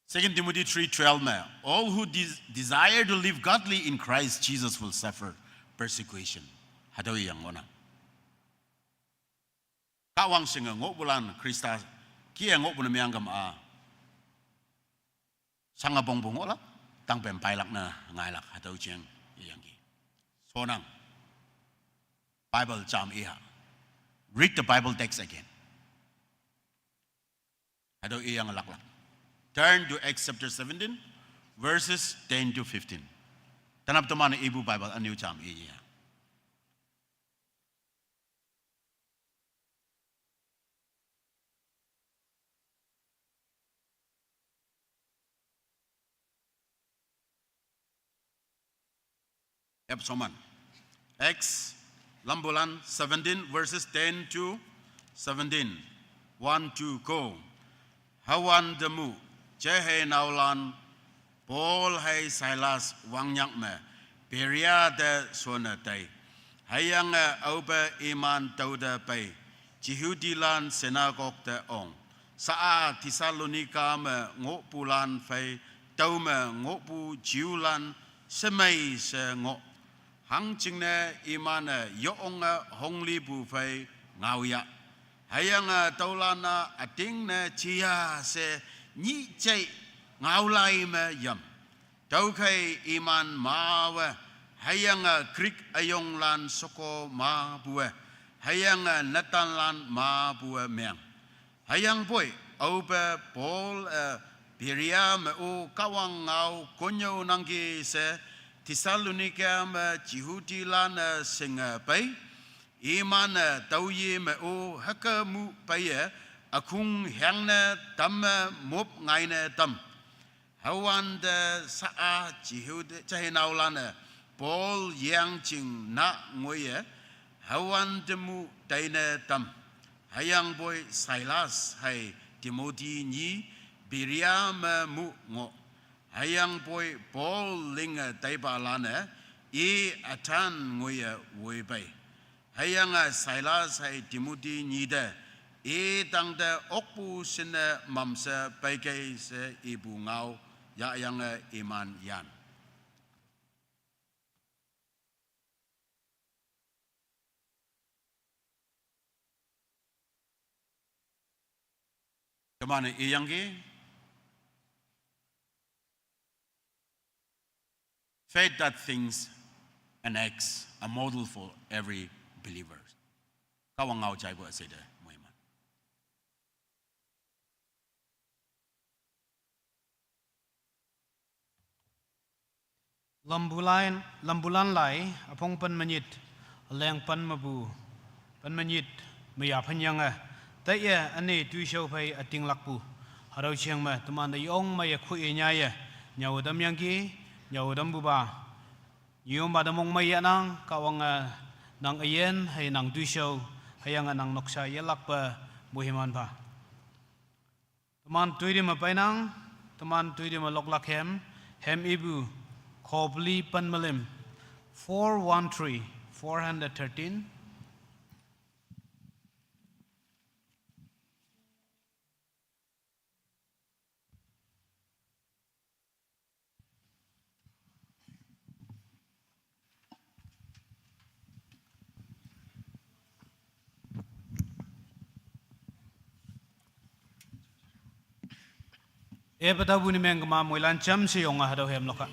Second Timothy three twelve me, all who des-, desire to live godly in Christ Jesus will suffer persecution. Hatüo iyang ngohnang. Kahwang shinge ngohpulan Khrista kih-e ngohpu ne mengkema, shange pongpu ngohlak, tangpem peilak ne ngailak, hatüo jeng iyangki. Shonnang. Bible jam iha. Read the Bible text again. Hatüo iyange laklak. Turn to Acts chapter seventeen, verses ten to fifteen. Tanap teman-e ipu Bible ünyu jam iye. Ep soman. Acts, Lambulan seventeen, verses ten to seventeen. One, two, go. Hüwante mu, jehei naolan, Paul hei Silas wangnyak me, Berea te shonne tei. Hüyange aope iman tüote pei, Jehudilan synagogue te ong. Sha-a Thessalonika me ngohpulan phei, tüome ngohpu Jewlan shemei she ngoh. Hangjingne iman-e yonge honglipu phei ngaoya. Hüyange tüolan-a ütingne jia she nyih jei ngaolai me yam. Tüokhei iman mawe, hüyange Greek üyonglan sheko mapuwe, hüyange netanlan mapuwe meng. Hüyangpoi, aope Paul-e Berea me-o Kahwang ngao konnyüo nangki she Thessalonika me Jehudilan-e shinge pei, iman-e tüoye me-o hüke mu peiye ükhong hangne tamme mop ngaine tam. Hüwante sha-a Jehude, jehei naolan-e Paul yangjing na ngoiye, hüwante mu teine tam. Hüyangpoi Silas hei Timothy nyi Berea me mu ngoh. Hüyangpoi Paul linge taipalan-e i ütan ngoiye woipei. Hüyange Silas hei Timothy nyi te i tangte okpu shinne mamshe peikei she ipu ngao yahyange iman yan. Teman-e iyangki, faith that thinks and acts, a model for every believer. Kahwang ngao jaipu üshei te moiman. Lambulan, Lambulan lai, üpong pen me nyit, üleng pen mepu, pen me nyit, meya phenyange, taiye üne toishao phei ütinglakpu. Hatüo jeng me temante yong meiye khoiye nyaiye, nyüo tamyangki, nyüo tampupa. Nyüopa te mongmei yahnang, Kahwange nang üyin hei nang toishao, hüyange nang noksa yelakpe moiman pha. Teman toitime peinang, teman toitime loklak hem, hem ipu, khopeli pen me lüm, four one three, four hundred thirteen. Epa tapu ne meng kema moilan jamshe yonge hatüo hem lokha.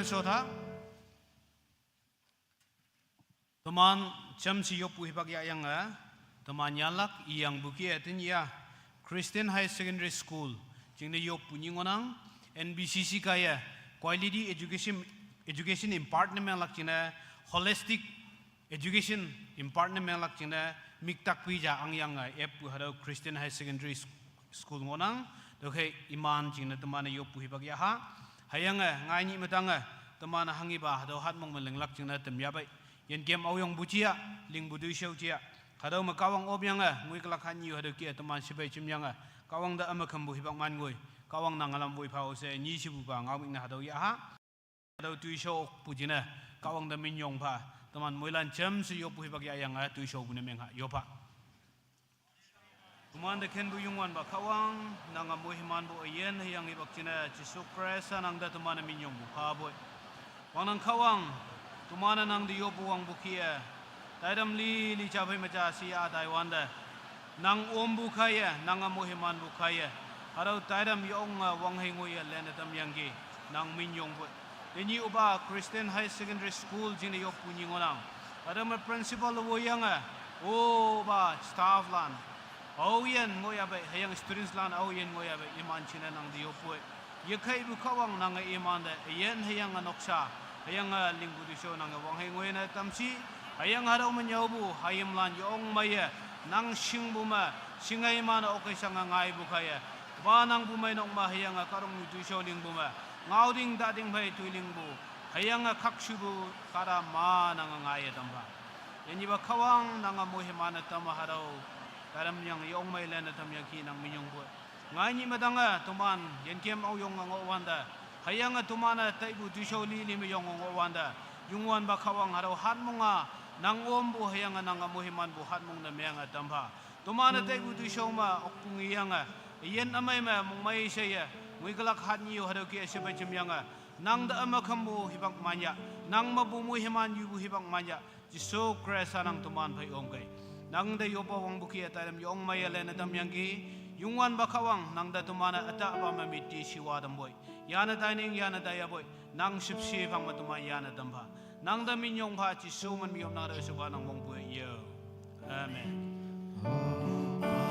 Sotha. Teman cham si yopu hipak ya yang a. Teman yalak iyang buki a tin ya. Christian High Secondary School. Jing de yopu nyingonang. N B C C kaya. Quality education, education impart ne menglak jing de. Holistic education impart ne menglak jing de. Miktak pi ja ang yang a. Ep pu hado Christian High Secondary School ngonang, doke iman jing na teman yopu hipak ya ha. Hayang a, ngai ni matang a, teman hangi ba, hado hat mong melenglak jing na tem ya bai. Yen kem au yong bu jia, ling bu dui shau jia. Hado ma kawang ob yang a, ngui kelak han yu hado kia teman sibai jim yang a. Kawang da ama kam bu hipak man ngui. Kawang nang alam bui pa ose, ni si bu ba, ngau mik na hado ya ha. Hado tui shau ok pu jina, kawang da min yong pa. Teman muilan jam si yopu hipak ya yang a, tui shau bu ne meng ha, yopa. Teman da ken bu yungwan ba kawang, nang a muhiman bu ayen hayang ibak jina, Jisu Krista nang da teman a min yong bu pa boi. Wang nang kawang, teman a nang da yopu wang bu kia. Taidam li li cha pai ma cha si a dai wan da. Nang om bu kaya, nang a muhiman bu kaya. Hado taidam yong a wang hei ngui a len a tam yang ki, nang min yong boi. Deni uba Christian High Secondary School jing da yopu nyingonang. Hado ma principal wo yang a, uba staff lan. Au yen ngoi abai, hayang students lan au yen ngoi abai, iman jing na nang da yopu. Ye kai bu kawang nang a iman da, yen hayang a noksa, hayang a ling bu dui shau nang a wang hei ngoi na tam si, hayang hado ma nyau bu, hayim lan yong ma ye, nang sing bu ma, sing a iman a okai sang a ngai bu kaya. Ba nang bu mai nok ma hayang a karong yu dui shau ling bu ma, ngau ding da ding bai tui ling bu, hayang a kak shu bu, kada ma nang a ngai a tam ba. Yen iba kawang nang a muhiman a tam a hado, karam yang yong mai len a tam yang ki nang min yong boi. Ngai ni matang a, teman, yen kem au yong a ngok wan da. Hayang a teman a tai bu dui shau li li ma yong a ngok wan da. Yungwan ba kawang hado hat mong a, nang om bu hayang a nang a muhiman bu hat mong na meng a tam ba. Teman a tai bu dui shau ma, ok pung yang a. Yen amai ma, mong mai sa ya. Ngui kelak hat ni yu hado kia sibai jim yang a. Nang da ama kam bu hipak man ya. Nang ma bu muhiman yu bu hipak man ya. Jisu Krista nang teman pai om kai. Nang da yopa wang bu kia taidam yong mai a len a tam yang ki. Yungwan ba kawang, nang da teman a ata ba ma miti siwa dam boi. Yana taining, yana taya boi. Nang sip si pang ma teman yana tam ba. Nang da min yong ba Jisu man mi om nang da suba nang mong boi yo. Amen.